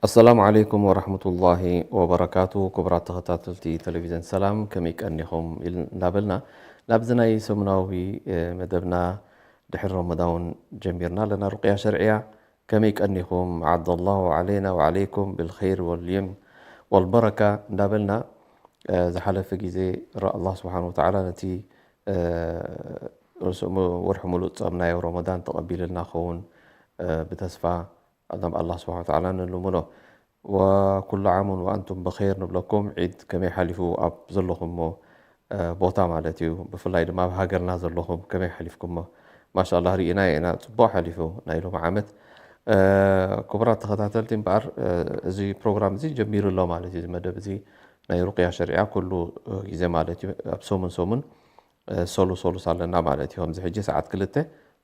ኣሰላሙ ዓለይኩም ወራህመቱላሂ ወበረካቱ። ክቡራት ተኸታተልቲ ቴሌቪዝን ሰላም፣ ከመይ ቀኒኹም ኢል-፣ እንዳበልና፣ ናብዚ ናይ ሰሙናዊ፣ እ፣ መደብና ድሕሪ ረመዳን ጀሚርና ኣለና። ሩቅያ ሸርዕያ፣ ከመይ ቀኒኹም? ዓደላሁ ዓለይና ወዓለይኩም ብልኸይር ወልየም ወልበረካ እንዳበልና፣ እ፣ ዝሓለፈ ግዜ ረ-፣ ኣላህ ስብሓን ወተዓላ ነቲ፣ እ፣ ርሱ-፣ ሙ-፣ ወርሒ ሙሉእ ጾምናዮ ረመዳን ተቐቢልልና ክኸውን፣ እ፣ ብተስፋ ናብ ኣላህ ስብሓን ወተዓላ ንልምኖ። ወኩሉ ዓሙን ወኣንቱም ብኸይር ንብለኩም። ዒድ ከመይ ሓሊፉ ኣብ ዘለኹሞ፣ እ፣ ቦታ ማለት እዩ። ብፍላይ ድማ ኣብ ሃገርና ዘለኹም ከመይ ሓሊፍኩሞ? ማሻኣላህ ርኢና ኢና፣ ጽቡቕ ሓሊፉ ናይ ሎሚ ዓመት። እ፣ ክቡራት ተኸታተልቲ እምበኣር፣ እ፣ እዚ ፕሮግራም እዚ ጀሚሩ ኣሎ ማለት እዩ። እዚ መደብ እዚ ናይ ሩቅያ ሸሪዓ ኩሉ፣ እ፣ ግዜ ማለት እዩ። ኣብ ሰሙን ሰሙን፣ እ፣ ሰሉስ ሰሉስ ኣለና ማለት እዩ። ከምዚ ሕጂ ሰዓት ክልተ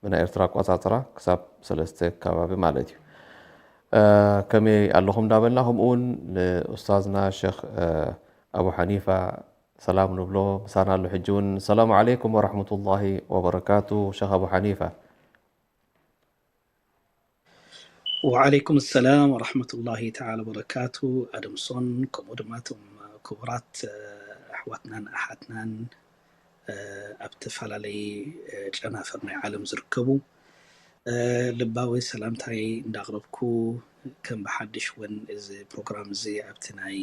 ብናይ ኤርትራ ኣቆጻጽራ ክሳብ ሰለስተ ከባቢ ማለት እዩ። እ፣ ከመይ ኣለኹም እንዳበልና፣ ከምኡ እውን ንኡስታዝና ሸኽ፣ እ፣ ኣቡ ሓኒፋ ሰላም ንብሎ። ምሳና ኣሎ ሕጂ እውን። ሰላሙ ዓለይኩም ወራህመቱላሂ ወበረካቱ፣ ሸኽ ኣቡ ሓኒፋ። ወዓለይኩም ሰላም ወራህመቱላሂ ተዓላ ወበረካቱ። ኣደምሶን፣ ከምኡ ድማ እቶም ክቡራት፣ እ፣ ኣሕዋትናን ኣሓትናን፣ እ፣ ኣብ ተፈላለየ፣ እ፣ ጨናፍር ናይ ዓለም ዝርከቡ፣ እ፣ ልባዊ ሰላምታይ እንዳቕረብኩ፣ ከም ብሓድሽ እውን እዚ ፕሮግራም እዚ ኣብቲ ናይ፣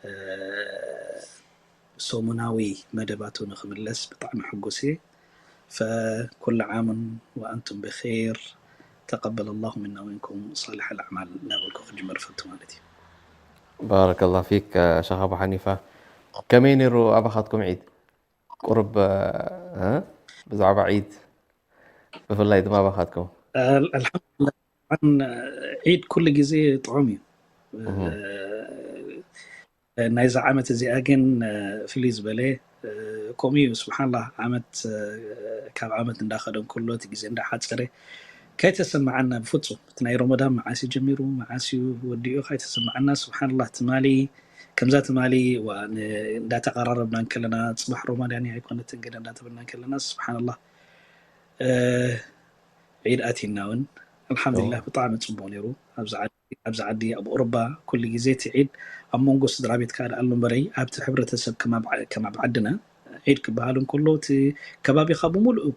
እ፣ ሰሙናዊ መደባቱ ንኽምለስ ብጣዕሚ ሕጉስ እየ። ፈኩሉ ዓምን ወኣንቱም ብኸይር፣ ተቀበለ ላሁ ሚና ወሚንኩም ሳሊሕ ኣልኣዕማል እናበልኩ ክጅምር እፈቱ ማለት እዩ። ባረከላህ ፊክ፣ ሸኽ ኣቡ ሓኒፋ። ከመይ ነይሩ ኣባኻትኩም ዒድ? ቁሩብ፣ እ፣ ብዛዕባ ዒድ፣ ብፍላይ ድማ ኣባኻትኩም። ኣል-፣ ኣልሓምዱሊላህ። ጠብዓን፣ ዒድ ኩሉ ግዜ ጥዑም እዩ። እህ። እ፣ ናይዛ ዓመት እዚኣ ግን፣ እ፣ ፍልይ ዝበለ፣ እ፣ ከምኡ እዩ። ስብሓንላህ፣ ዓመት፣ እ፣ ካብ ዓመት እንዳኸደ እንከሎ፣ እቲ ግዜ እንዳሓጸረ ከይተሰምዓና ብፍጹም። እቲ ናይ ረመዳን መዓስ እዩ ጀሚሩ፣ መዓስ እዩ ወዲኡ ከይተሰምዓና፣ ስብሓንላህ፣ ትማሊ ከምዛ ትማሊ፣ ዋ፣ ን-፣ እንዳተቐራረብና እንከለና፣ ጽባሕ ረመዳን እያ ኣይኮነትን ገለ እንዳተበልና እንከለና፣ ስብሓንላህ፣ እ፣ ዒድ ኣቲና እውን፣ ኣልሓምዱሊላህ፣ እዎ። ብጣዕሚ ጽቡቕ ነይሩ። ኣብዚ ዓዲ፣ ኣብዚ ዓዲ፣ ኣብ ኦሮባ፣ ኩሉ ግዜ እቲ ዒድ ኣብ መንጎ ስድራ ቤትካ ደኣ ኣሎ እምበረይ፣ ኣብቲ ሕብረተሰብ ከም ኣብ ዓ-፣ ከም ኣብ ዓድና፣ ዒድ ክበሃል እንከሎ፣ እቲ ከባቢኻ ብምሉኡ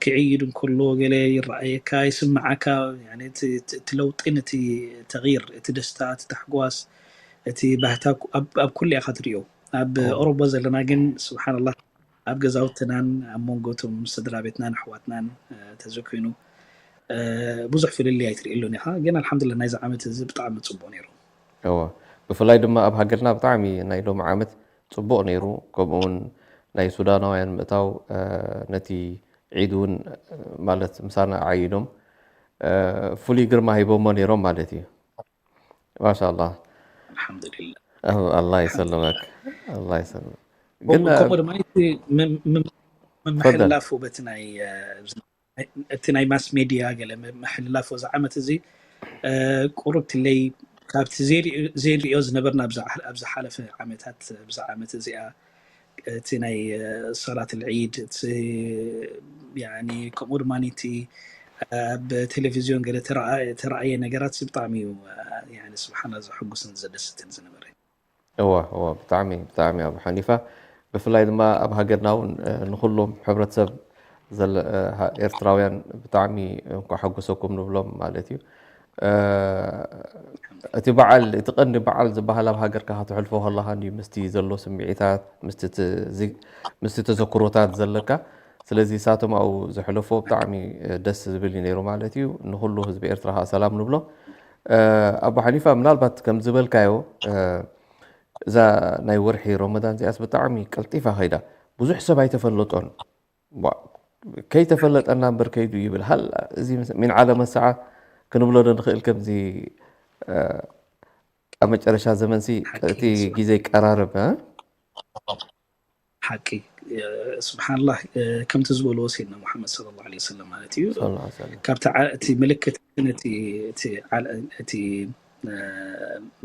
ክዕይድ እንከሎ፣ ገለ ይረኣየካ፣ ይስምዓካ፣ ያኒ፣ እቲ፣ እቲ፣ እቲ ለውጢን እቲ ተግይር፣ እቲ ደስታ፣ እቲ ታሕጓስ፣ እቲ ባህታ፣ ኣብ፣ ኣብ ኩሉ ኢኻ ትርእዮ። ኣብ እዎ። ኦሮባ ዘለና ግን፣ ስብሓንላህ፣ ኣብ ገዛውትናን ኣብ መንጎ እቶም ስድራ ቤትናን ኣሕዋትናን፣ እ፣ ተዘኮይኑ፣ እ፣ ብዙሕ ፍልልይ ኣይትርእየሉን ኢኻ። ግን ኣልሓምዱሊላህ ናይዚ ዓመት እዚ ብጣዕሚ ጽቡቕ ነይሩ። እወ፣ ብፍላይ ድማ ኣብ ሃገርና ብጣዕሚ ናይ ሎሚ ዓመት ጽቡቕ ነይሩ። ከምኡ እውን ናይ ሱዳናውያን ምእታው፣ እ፣ ነቲ ዒድ እውን፣ እ፣ ማለት ምሳና ዓይዶም፣ እ፣ ፍሉይ ግርማ ሂቦሞ ነይሮም ማለት እዩ። ማሻኣላህ። ኣልሓምዱሊላህ። ኣህ፣ ኣላህ ይሰልመክ። ኣላህ ይሰልመክ። ከምኡ፣ ግን፣ ከምኡ ድማ እቲ ም-፣ ም-፣ ተፈደል። ምምሕልላፉ በቲ ናይ፣ እ፣ እቲ ናይ ማስ ሜድያ ገለ ም-፣ ምሕልላፉ እዚ ዓመት እዚ፣ እ፣ ቁሩብ ትለይ ካብቲ ዘይሪኦ፣ ዘይንሪኦ ዝነበርና ኣብ ዝሓ-፣ ኣብ ዝሓለፈ ዓመታት፣ ኣብዚ ዓመት እዚኣ እቲ ናይ፣ እ፣ ሰላት ልዒድ፣ እቲ፣ ያኒ፣ ከምኡ ድማ እቲ ኣብ ቴሌቪዝዮን ገለ ተረኣ-፣ ተረኣየ ነገራት ብጣዕሚ እዩ፣ ያኒ፣ ስብሓና፣ ዘሐጉስን ዘደስትን ዝነበረ። እወ፣ እወ፣ ብጣዕሚ፣ ብጣዕሚ፣ ኣቡ ሓኒፋ። ብፍላይ ድማ ኣብ ሃገርና እውን፣ እ፣ ንኹሎም ሕብረተሰብ ዘለ-፣ እ፣ ሃ-፣ ኤርትራውያን ብጣዕሚ እንኳዕ ሓጎሰኩም ንብሎም ማለት እዩ። እ፣ እቲ በዓል፣ እቲ ቀንዲ በዓል ዝበሃል ኣብ ሃገርካ ከተሕልፎ ከለኻ እንድዩ ምስቲ ዘሎ ስምዒታት፣ ምስቲ ት-፣ ዚ-፣ ምስቲ ተዘክሮታት ዘለካ። ስለዚ ንሳቶም ኣብኡ ዘሕለፎ ብጣዕሚ፣ እ፣ ደስ ዝብል እዩ ነይሩ ማለት እዩ። ንኹሉ ህዝቢ ኤርትራ ከኣ ሰላም ንብሎ። እ፣ ኣቡ ሓኒፋ፣ ምናልባት ከም ዝበልካዮ፣ እ፣ እዛ ናይ ወርሒ ረመዳን እዚኣስ ብጣዕሚ ቀልጢፋ ከይዳ። ብዙሕ ሰብ ኣይተፈለጦን። ዋ-፣ ከይተፈለጠና እምበር ከይዱ ይብል። ሃል፣ እዚ ምስ-፣ ሚን ዓለመ ሰዓ ክንብሎ ዶ ንኽእል? ከምዚ፣ እ፣ ኣብ መጨረሻ ዘመንሲ ሓቂ እቲ እዩ። ግዜ ይቀራረብ፣ እ? ሓቂ። ስብሓንላህ፣ ከምቲ ዝበልዎ ሰይድና ሙሓመድ ሰለላሁ ዐለይሂ ወሰለም ማለት እዩ። ሰለላሁ ዐለይሂ ወሰለም። ካብቲ ዓ- እቲ ምልክት እቲ እቲ ዓለ- እቲ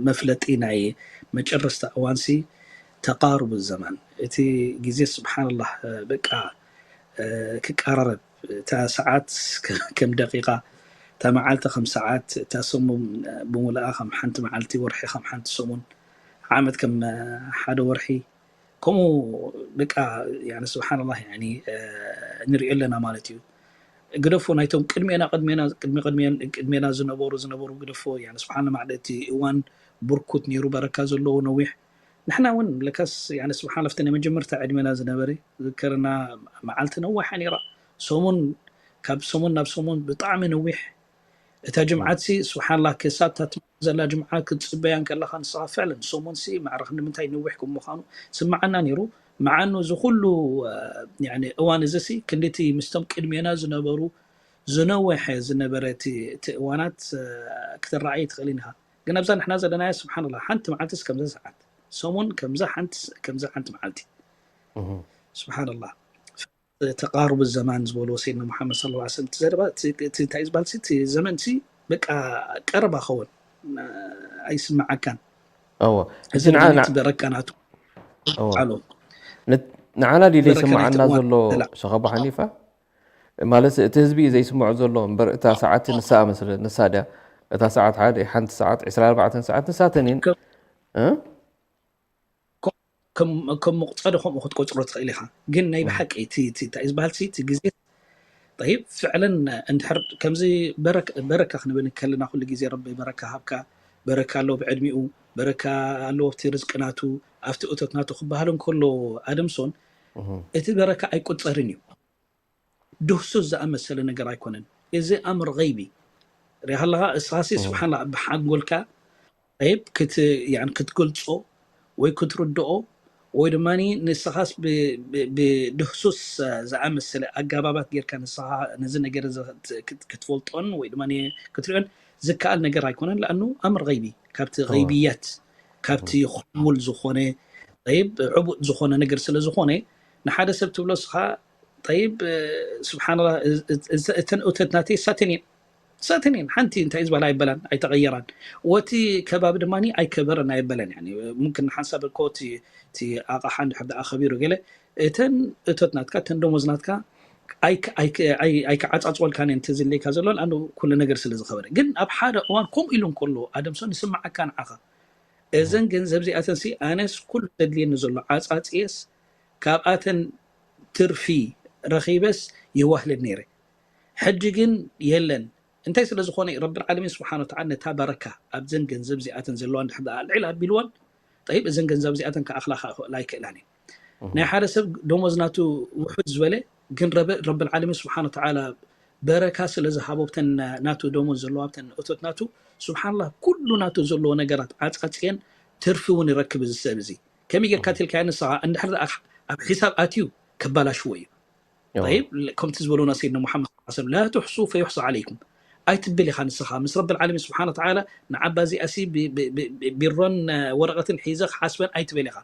መፍለጢ ናይ መጨረስታ እዋንሲ ተቃሩብ ዘማን፣ እቲ ግዜ ስብሓንላህ በቃ ክቃራረብ፣ እታ ሰዓት ከም ደቂቃ፣ እታ መዓልቲ ከም ሰዓት፣ እታ ሰሙን ብምልኣ ከም ሓንቲ መዓልቲ፣ ወርሒ ከም ሓንቲ ሰሙን፣ ዓመት ከም ሓደ ወርሒ፣ ከምኡ በቃ ስብሓንላህ ንሪኦ ኣለና ማለት እዩ። ግደፎ ናይቶም ቅድሜና ቅድሜና ቅድሚ ቅድሜን ቅድሜና ዝነበሩ ዝነበሩ ግደፎ ስብሓን ማለት እቲ እዋን ብርኩት ነይሩ፣ በረካ ዘለዎ ነዊሕ። ንሕና እውን ለካስ ስብሓን ኣብቲ ናይ መጀመርታ ዕድሜና ዝነበረ ዝከረና መዓልቲ ነዋሓ ነይራ። ሰሙን ካብ ሰሙን ናብ ሰሙን ብጣዕሚ ነዊሕ። እታ ጅምዓት ሲ ስብሓንላ ክሳብ እታ ትመጽእ ዘላ ጅምዓ ክትጽበያ እንከለኻ ንስኻ ፍዕለን ሰሙን ሲ ማዕረ ክንዲ ምንታይ ነዊሕ ከም ምዃኑ ስምዓና ነይሩ። መዓኑ እዚ ኩሉ እዋን እዚ ሲ ክንዲቲ ምስቶም ቅድሜና ዝነበሩ ዝነወሐ ዝነበረ እቲ እዋናት ክትረኣይ ትኽእል ኢኻ። ግን ኣብዛ ንሕና ዘለናዮ ስብሓንላ ሓንቲ መዓልትስ ከምዛ ሰዓት ሰሙን ከምዛ ሓንቲ ከምዛ ሓንቲ መዓልቲ ስብሓንላ ተቃሩብ ዘማን ዝበልዎ ሰይድና ሙሓመድ ሰለላሁ ዐለይሂ ወሰለም እቲ ዘረባ እንታይ ዝበሃል እቲ ዘመን ሲ በቃ ቀረባ ኸውን ኣይስምዓካን። እወ እዚ በረካ ናቱ ሎ ንዓና ድዩ ዘይስምዓና ዘሎ ሸኸባ ሓኒፋ ማለት እቲ ህዝቢ እዩ ዘይስምዖ ዘሎ እምበር እታ ሰዓት ንሳ መስለ ንሳ ድያ እታ ሰዓት ሓደ ሓንቲ ሰዓት ዕስራ ኣርባዕተ ሰዓት ንሳተን እየን ከም መቁፀሪ ከምኡ ክትቆፅሮ ትኽእል ኢኻ። ግን ናይ ብሓቂ እንታይ ዝበሃል እቲ ግዜ ይብ ፍዕለን እንድሕር ከምዚ በረካ ክንብል ከለና ኩሉ ግዜ ረቢ በረካ ሃብካ በረካ ኣለዎ ብዕድሚኡ በረካ ኣለዎ ኣብቲ ርዝቂ ናቱ ኣብቲ እቶት ናቱ ክበሃል እንከሎ ኣደምሶን እቲ በረካ ኣይቁፀርን እዩ። ድህሱስ ዝኣመሰለ ነገር ኣይኮነን። እዚ ኣምር ገይቢ ሪኢኻ ኣለኻ። እስኻሲ ስብሓንላ ብሓንጎልካ ይብ ክትገልጾ ወይ ክትርድኦ ወይ ድማ ንስኻስ ብድህሱስ ዝኣመሰለ ኣገባባት ጌርካ ንስኻ ነዚ ነገር ክትፈልጦን ወይ ድማ ክትሪኦን ዝከኣል ነገር ኣይኮነን። ለኣኑ ኣምር ገይቢ ካብቲ ገይብያት ካብቲ ክሙል ዝኾነ ይብ ዕቡጥ ዝኾነ ነገር ስለ ዝኾነ ንሓደ ሰብ ትብሎ እስኻ ጠይብ ስብሓንላ እተን እውተት ናተይ እሳተን እየን እሳተን እየን ሓንቲ እንታይ ዝበላ ኣይበላን ኣይተቐየራን ወቲ ከባቢ ድማ ኣይከበረን ኣይበለን ሙምክን ሓንሳብ እኮ እቲ ኣቕሓ እንድሕር ደኣ ከቢሩ ገለ እተን እቶት ናትካ እተን ደሞዝ ናትካ ኣይከዓፃፅወልካን እየን ተዝለይካ ዘሎ ንኣንዱ ኩሉ ነገር ስለ ዝኸበረ ግን ኣብ ሓደ እዋን ከምኡ ኢሉ እንከሎ ኣደምሶ ንስምዓካ ንዓኻ እዘን ገንዘብ እዚኣተን ሲ ኣነስ ኩሉ ዘድልየኒ ዘሎ ዓፃፅየስ ካብኣተን ትርፊ ረኺበስ የዋህልል ነይረ። ሕጂ ግን የለን። እንታይ ስለ ዝኾነ እዩ? ረብል ዓለሚን ስብሓነ ወተዓላ ነታ በረካ ኣብዘን ገንዘብ እዚኣተን ዘለዋ እንድሕር ደኣ ኣልዒል ኣቢልወን፣ ጠይብ እዘን ገንዘብ እዚኣተን ክኣኽላ ክኽእላ ኣይክእላን እየን። ናይ ሓደ ሰብ ደሞዝ ናቱ ውሑድ ዝበለ ግን ረብል ዓለሚን ስብሓነ ወተዓላ በረካ ስለ ዝሃቦ ብተን ናቱ ደሞዝ ዘለዋ ብተን እቶት ናቱ ስብሓንላህ ኩሉ ናቱ ዘለዎ ነገራት ዓፃፅየን ትርፊ እውን ይረክብ እዚ ሰብ እዚ። ከመይ ጌርካ ትልካዮ ንስኻ እንድሕር ደኣ ኣብ ሒሳብ ኣትዩ ከባላሽዎ እዩ። ጠይብ ከምቲ ዝበሉና ሰይድና ሙሓመድ ሰለላሁ ዐለይሂ ወሰለም ላ ትሕሱ ፈዩሕሳ ዓለይኩም ኣይትብል ኢኻ ንስኻ ምስ ረብል ዓለሚን ስብሓነ ወተዓላ ንዓባ እዚኣሲ ቢሮን ወረቐትን ሒዘ ክሓስበን ኣይትበል ኢኻ።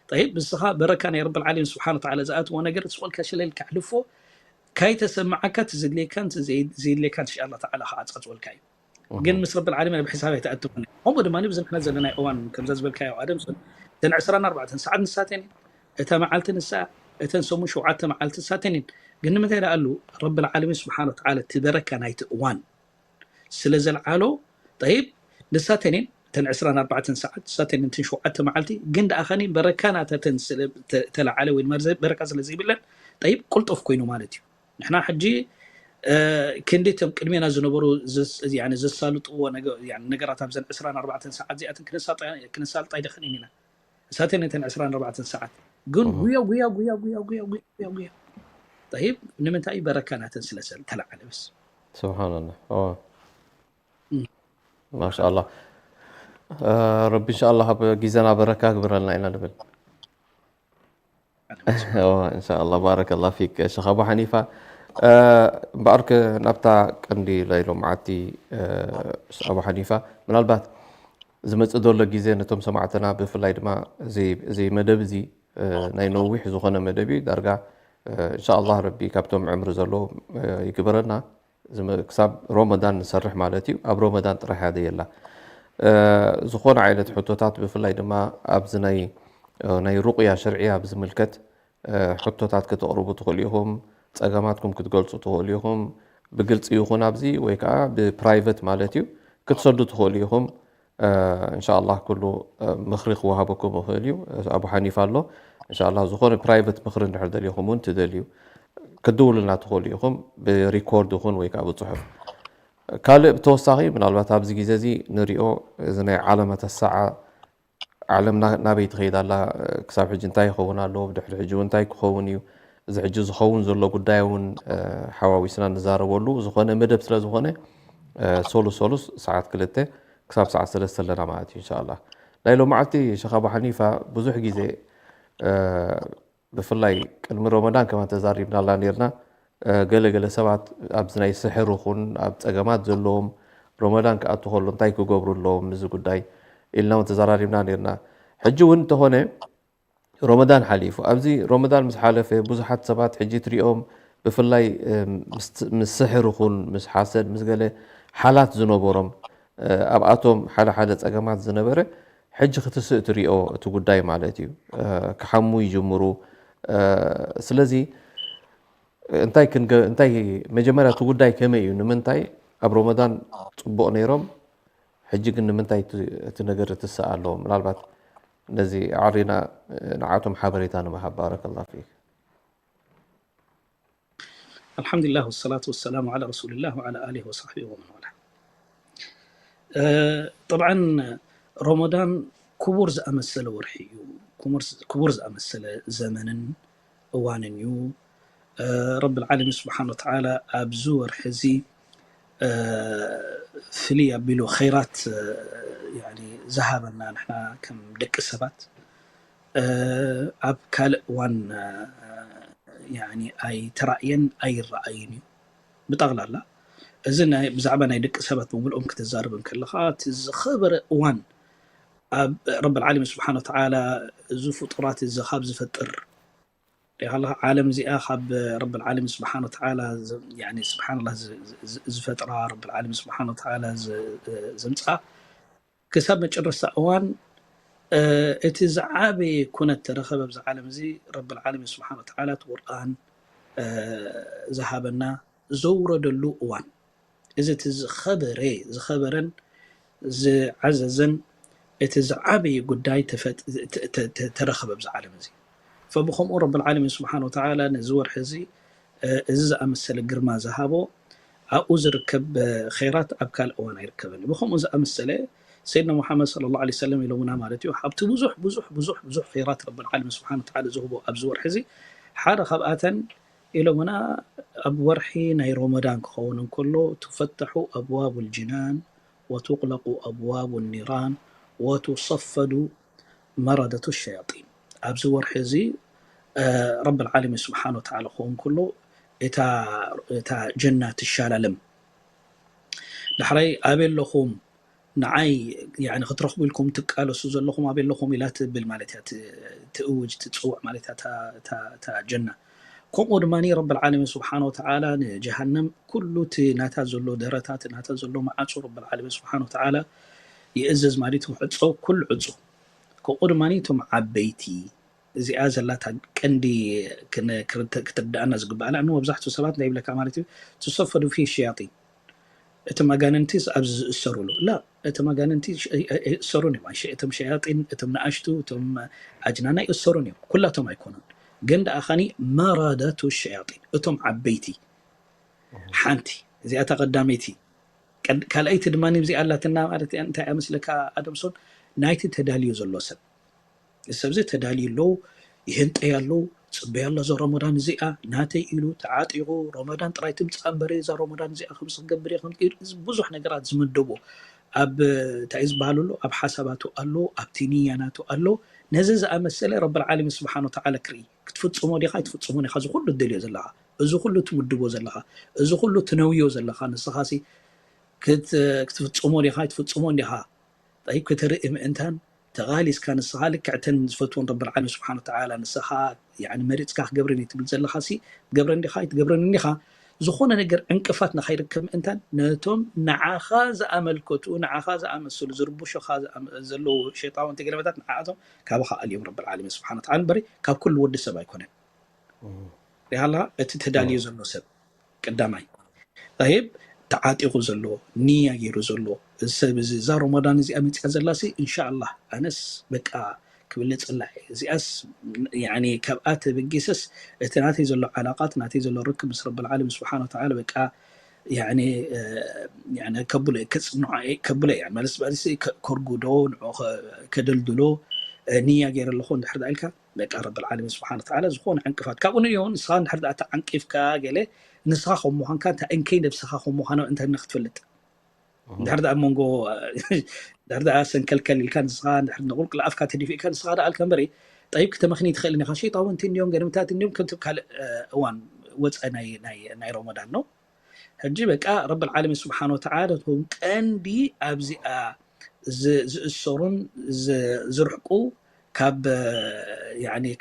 ጠይብ ንስኻ በረካ ናይ ረብል ዓለሚን ስብሓነ ወተዓላ ዝኣትዎ ነገር ስቆልካ ሸለል ከሕልፎ ካይተሰማዓካ እቲ ዘድልየካን ዘየድልየካን ሽኣላ ተዓላ ክዓፃፅወልካ እዩ። ግን ምስ ረብል ዓለሚን ኣብ ሕሳብ ኣይተኣትውን። ከምኡ ድማ ብዚ ንሕና ዘለናይ እዋን ከምዛ ዝበልካዮ ኣደም እተን ዕስራን ኣርባዕተን ሰዓት ንሳተን እየን። እታ መዓልቲ ንሳ እተን ሰሙን ሸውዓተ መዓልቲ ንሳተን እየን። ግን ንምንታይ ደኣሉ ረብል ዓለሚን ስብሓን ወተዓላ እቲ በረካ ናይቲ እዋን ስለ ዘልዓሎ ጠይብ ንሳተን እየን እተን ዕስራን ኣርባዕተን ሰዓት ንሳተን እየን እተን ሸውዓተ መዓልቲ ግን ደኣ ከኒ በረካ ናተተን ተለዓለ ወይ በረካ ስለ ዘይብለን ጠይብ ቁልጡፍ ኮይኑ ማለት እዩ። ንሕና ሕጂ ክንዲ እቶም ቅድሜና ዝነበሩ ዘሳልጥዎ ነገራት ኣብዘን ዕስራን ኣርባዕተን ሰዓት እዚኣተን ክነሳልጣ ኣይደኽእልን ኢና። እሳተን እተን ዕስራን ኣርባዕተን ሰዓት ግን ጉያ ጉያ ጉያ ጉያ ጉያ ጉያ ጉያ ጉያ ጠይብ ንምንታይ በረካ ናተን ስለ ተለዓለ በስ ስብሓንላ ማሻላ ረቢ እንሻላ ኣብ ግዜና በረካ ግብረልና ኢና ንብል እንሻላ ባረከላ ፊክ ሸኽ ኣቡ ሓኒፋ እምበኣር ናብታ ቀንዲ ናይ ሎምዓቲ ኣቡ ሓኒፋ ምናልባት ዝመፅእ ዘሎ ግዜ ነቶም ሰማዕትና ብፍላይ ድማ እዚ መደብ እዚ እ፣ ናይ ነዊሕ ዝኾነ መደብ እዩ። ዳርጋ፣ እ፣ እንሻኣላህ ረቢ ካብቶም ዕምሪ ዘለዎም፣ እ፣ ይግበረና። ዝመ-፣ ክሳብ ሮመዳን ንሰርሕ ማለት እዩ። ኣብ ሮመዳን ጥራሕ እያ ዘየላ። እ፣ ዝኾነ ዓይነት ሕቶታት፣ ብፍላይ ድማ ኣብዚ ናይ፣ እ፣ ናይ ሩቕያ ሸርዕያ ብዝምልከት፣ እ፣ ሕቶታት ከተቕርቡ ትኽእሉ ኢኹም። ጸገማትኩም ክትገልጹ ትኽእሉ ኢኹም። ብግልጺ ይኹን ኣብዚ ወይ ከዓ ብፕራይቨት ማለት እዩ፣ ክትሰዱ ትኽእሉ ኢኹም። እ፣ እንሻኣላህ ኩሉ፣ እ፣ ምኽሪ ክወሃበኩም ይኽእል እዩ። ኣቡ ሓኒፋ ኣሎ። እንሻኣላህ ዝኾነ ፕራይቨት ምኽሪ እንድሕር ደሊኹም እውን ትደልዩ፣ ክትድውሉልና ትኽእሉ ኢኹም፣ ብሪኮርድ ይኹን ወይ ከዓ ብጽሑፍ። ካልእ ብተወሳኺ ምናልባት ኣብዚ ግዜ እዚ ንሪኦ፣ እዚ ናይ ዓለመተ ሰዓ፣ ዓለም ና-፣ ናበይ ትኸይድ ኣላ፣ ክሳብ ሕጂ እንታይ ይኸውን ኣሎ፣ ብድሕሪ ሕጂ እውን እንታይ ክኸውን እዩ፣ እዚ ሕጂ ዝኸውን ዘሎ ጉዳይ እውን፣ እ፣ ሓዋዊስና ንዛረበሉ ዝኾነ መደብ ስለ ዝኾነ፣ እ፣ ሰሉስ ሰሉስ ሰዓት ክልተ ክሳብ ሰዓት ሰለስተ ኣለና ማለት እዩ። እንሻኣላህ ናይ ሎማዓልቲ ሸኽ ኣቡ ሓኒፋ ብዙሕ ግዜ፣ እ፣ ብፍላይ ቅድሚ ሮመዳን ከማን ተዛሪብናላ ነይርና። እ፣ ገለ ገለ ሰባት ኣብዚ ናይ ስሕር ይኹን ኣብ ጸገማት ዘለዎም፣ ሮመዳን ክኣቱ ከሎ እንታይ ክገብሩ ኣለዎም እዚ ጉዳይ ኢልና እውን ተዘራሪብና ነይርና። ሕጂ እውን እንተኾነ ሮመዳን ሓሊፉ፣ ኣብዚ ሮመዳን ምስ ሓለፈ ብዙሓት ሰባት ሕጂ ትሪኦም፣ ብፍላይ፣ እ፣ ምስ፣ ምስ ስሕር ይኹን ምስ ሓሰድ ምስ ገለ ሓላት ዝነበሮም፣ እ፣ ኣብኣቶም ሓደ ሓደ ጸገማት ዝነበረ፣ ሕጂ ክትስእ ትሪኦ እቲ ጉዳይ ማለት እዩ። እ፣ ክሓሙ ይጅምሩ። እ፣ ስለዚ እንታይ ክንገ-፣ እንታይ መጀመርያ እቲ ጉዳይ ከመይ እዩ? ንምንታይ ኣብ ሮመዳን ጽቡቕ ነይሮም፣ ሕጂ ግን ንምንታይ እቲ፣ እቲ ነገር ትስእ ኣሎ? ምናልባት ነዚ ኣዕሪና፣ እ፣ ንዓቶም ሓበሬታ ንምሃብ። ባረከላሁ ፊክ። ኣልሓምዱሊላህ ወሰላቱ ወሰላሙ ዓላ ረሱሊላህ ወዓላ ኣሊሂ ወሳሕቢሂ ወመን ዋላ። እ፣ ጠብዓን ሮመዳን ክቡር ዝኣመሰለ ወርሒ እዩ። ክቡር፣ ክቡር ዝኣመሰለ ዘመንን እዋንን እዩ። እ፣ ረብል ዓለሚን ስብሓን ወተዓላ ኣብዚ ወርሒ እዚ፣ እ፣ ፍልይ ኣቢሉ ኸይራት፣ እ፣ ያኒ ዝሃበና ንሕና ከም ደቂ ሰባት፣ እ፣ ኣብ ካልእ እዋን፣ እ፣ ያኒ ኣይተራእየን ኣይረኣይን እዩ። ብጠቕላላ እዚ ናይ፣ ብዛዕባ ናይ ደቂ ሰባት ብምልኦም ክትዛረብ እንከለኻ፣ እቲ ዝኸበረ እዋን ኣብ ረብል ዓለሚን ስብሓን ወተዓላ እዚ ፍጡራት እዚ ካብ ዝፈጥር ሪኢኻ ኣለኻ፣ ዓለም እዚኣ ካብ ረብል ዓለሚን ስብሓን ወተዓላ ዝ-፣ ያኒ ስብሓንላህ ዝ-፣ ዝ-፣ ዝ-፣ ዝፈጥራ፣ ረብል ዓለሚን ስብሓን ወተዓላ ዝ-፣ ዘምፅኣ፣ ክሳብ መጨረስታ እዋን፣ እ፣ እቲ ዝዓበየ ኩነት ተረኸበ ኣብዚ ዓለም እዚ፣ ረብል ዓለሚን ስብሓን ወተዓላ እቲ ቁርኣን፣ እ፣ ዝሃበና፣ ዘውረደሉ እዋን። እዚ እቲ ዝኸበረ፣ ዝኸበረን ዝዓዘዘን እቲ ዝዓበየ ጉዳይ ተፈጥ-፣ ተ-፣ ተ-፣ ተ-፣ ተረኸበ ኣብዚ ዓለም እዚ። ፈብኸምኡ ረብል ዓለሚን ስብሓን ወተዓላ ነዚ ወርሒ እዚ፣ እ፣ እዚ ዝኣመሰለ ግርማ ዝሃቦ፣ ኣብኡ ዝርከብ፣ እ፣ ኸይራት ኣብ ካልእ እዋን ኣይርከብን። ብኸምኡ ዝኣመሰለ ሰይድና ሙሓመድ ሰለላሁ ዐለይሂ ወሰለም ኢሎምና ማለት እዩ። ካብቲ ብዙሕ፣ ብዙሕ፣ ብዙሕ፣ ብዙሕ ኸይራት ረብል ዓለሚን ስብሓን ወተዓላ ዝህቦ ኣብዚ ወርሒ እዚ ሓደ ካብኣተን ኢሎምና፣ ኣብ ወርሒ ናይ ሮመዳን ክኸውን እንከሎ፣ ትፈተሑ ኣብዋቡል ጅናን ወቱቕለቁ ኣብዋቡ ኒራን ወቱሰፈዱ መረደቱ ሸያጢን። ኣብዚ ወርሒ እዚ፣ እ፣ ረብል ዓለሚን ስብሓን ወተዓላ ክኸውን ከሎ፣ እታ፣ እታ ጀና ትሻላለም። ዳሕራይ ኣበይ ኣለኹም ንዓይ፣ ያኒ፣ ክትረኽቡ ኢልኩም ትቃለሱ ዘለኹም ኣበይ ኣለኹም ኢላ ትብል ማለት እያ፣ ት-፣ ትእውጅ፣ ትጽውዕ ማለት እያ እታ፣ እታ፣ እታ ጀና። ከምኡ ድማ ረብል ዓለሚን ስብሓን ወተዓላ ንጀሃነም ኩሉ እቲ ናታ ዘሎ ደረታት፣ ናታ ዘሎ መዓጹ ረብል ዓለሚን ስብሓን ወተዓላ ይእዝዝ ማለት እዩ። ዕጾ፣ ኩሉ ዕጹ። ከምኡ ድማ እቶም ዓበይቲ፣ እዚኣ ዘላታ ቀንዲ ክን-፣ ክርተ-፣ ክትርድኣና ዝግባኣላ፣ እሞ መብዛሕትኡ ሰባት እንታይ ይብለካ ማለት እዩ፣ ትሰፈዱ ፊ ሸያጢን፣ እቶም ኣጋንንቲስ ኣብዚ ዝእሰሩሉ። ላ፣ እቶም ኣጋንንቲ ሸ-፣ ኣይእሰሩን እዮም። ኣሸ-፣ እቶም ሸያጢን፣ እቶም ንኣሽቱ፣ እቶም ኣጅናን ኣይእሰሩን እዮም። ኩላቶም ኣይኮኑን። ግን ደኣ ኸኒ መረደቱ ሸያጢን፣ እቶም ዓበይቲ፣ ሓንቲ፣ እዚኣታ ቀዳመይቲ። ቀድ-፣ ካልኣይቲ ድማ እዚኣ ኣላትና ማለት እያ። እንታይ እያ መስለካ ኣደምሶን? ናይቲ ተዳልዩ ዘሎ ሰብ። እዚ ሰብ እዚ ተዳልዩ ኣሎ፣ ይህንጠይ ኣሎ፣ ጽበይ ኣሎ፣ እዛ ሮሞዳን እዚኣ ናተይ ኢሉ ተዓጢቑ፣ ሮሞዳን ጥራይ ትምጻእ እምበሪ፣ እዛ ሮሞዳን እዚኣ ከምዚ ክገብር እየ፣ ከምዚ ኢሉ፣ እዚ ብዙሕ ነገራት ዝምድቦ፣ ኣብ፣ እንታይ እዩ ዝበሃል ኣሎ? ኣብ ሓሳባቱ ኣሎ፣ ኣብቲ ንያ ናቱ ኣሎ። ነዚ ዝኣመሰለ ረብል ዓለሚን ስብሓን ወተዓላ ክርኢ፣ ክትፍጽሞ ዲኻ ኣይትፍጽሞን ኢኻ፣ እዚ ኩሉ ትደልዮ ዘለኻ፣ እዚ ኩሉ ትምድቦ ዘለኻ፣ እዚ ኩሉ ትነውዮ ዘለኻ፣ ንስኻሲ ክት-፣ ክትፍጽሞ ዲኻ ኣይትፍጽሞን ዲኻ? ጠይብ፣ ክትርኢ ምእንታን ተቓሊስካ ንስኻ ልክዕተን ዝፈትወን ረብል ዓለሚን ስብሓን ወተዓላ ንስኻ ያኒ መሪፅካ ክገብረን እየ ትብል ዘለኻ ሲ ትገብረን ዲኻ ኣይትገብረን እንዲኻ ዝኾነ ነገር ዕንቅፋት ንኸይርከብ ምእንታን ነቶም ንዓኻ ዝኣመልከቱ ንዓኻ ዝኣመሰሉ ዝርብሹኻ ዘለዉ ሸይጣውንቲ ገለመታት ንዓኣቶም ካባኻ ኣልዮም ረብል ዓለሚን ስብሓን ወተዓላ እምበሪ ካብ ኩሉ ወዲ ሰብ ኣይኮነን። ሪሃላ እቲ ተዳልዩ ዘሎ ሰብ ቀዳማይ ይብ ተዓጢቑ ዘሎ ንያ ገይሩ ዘሎ እዚ ሰብ እዚ እዛ ሮመዳን እዚኣ መፅያ ዘላሲ እንሻኣላህ ኣነስ በቃ ክብል ጽላዕ እዚኣስ ካብኣ ተበጊሰስ እቲ ናተይ ዘሎ ዓላቃት ናተይ ዘሎ ርክብ ምስ ረብል ዓለም ስብሓን ወተዓላ በቃ ከብሎ ከፅንዖ ከብሎ እያ ማለት ከርጉዶ ንዑ ከደልድሎ ንያ ገይረ ኣለኹ እንድሕር ኢልካ በቃ ረብል ዓለሚን ስብሓን ወተዓላ ዝኾነ ዕንቅፋት ካብኡ ንዮ ንስኻ እንድሕር ደኣ ተዓንቂፍካ ገለ ንስኻ ከም ምዃንካ እንታይ እንከይ ነብስኻ ከም ምዃና እንታይ ክትፈልጥ እንድሕር ደኣ ኣብ መንጎ እንድሕር ደኣ ሰንከልከል ኢልካ ንስኻ እንድሕር ንቁልቁል ኣፍካ ተዲፊእካ ንስኻ ደኣ ኣልካ እምበሪ ጠይብ ክተመኽኒ ትኽእል ኢኻ ሸይጣውንቲ እንዲዮም ገርምታት እንዲዮም ከምቲ ካልእ እዋን ወፀ ናይ ሮመዳን ነው ሕጂ በቃ ረብ ዓለሚን ስብሓን ወተዓላ ነቶም ቀንዲ ኣብዚኣ ዝእሰሩን ዝርሕቁ ካብ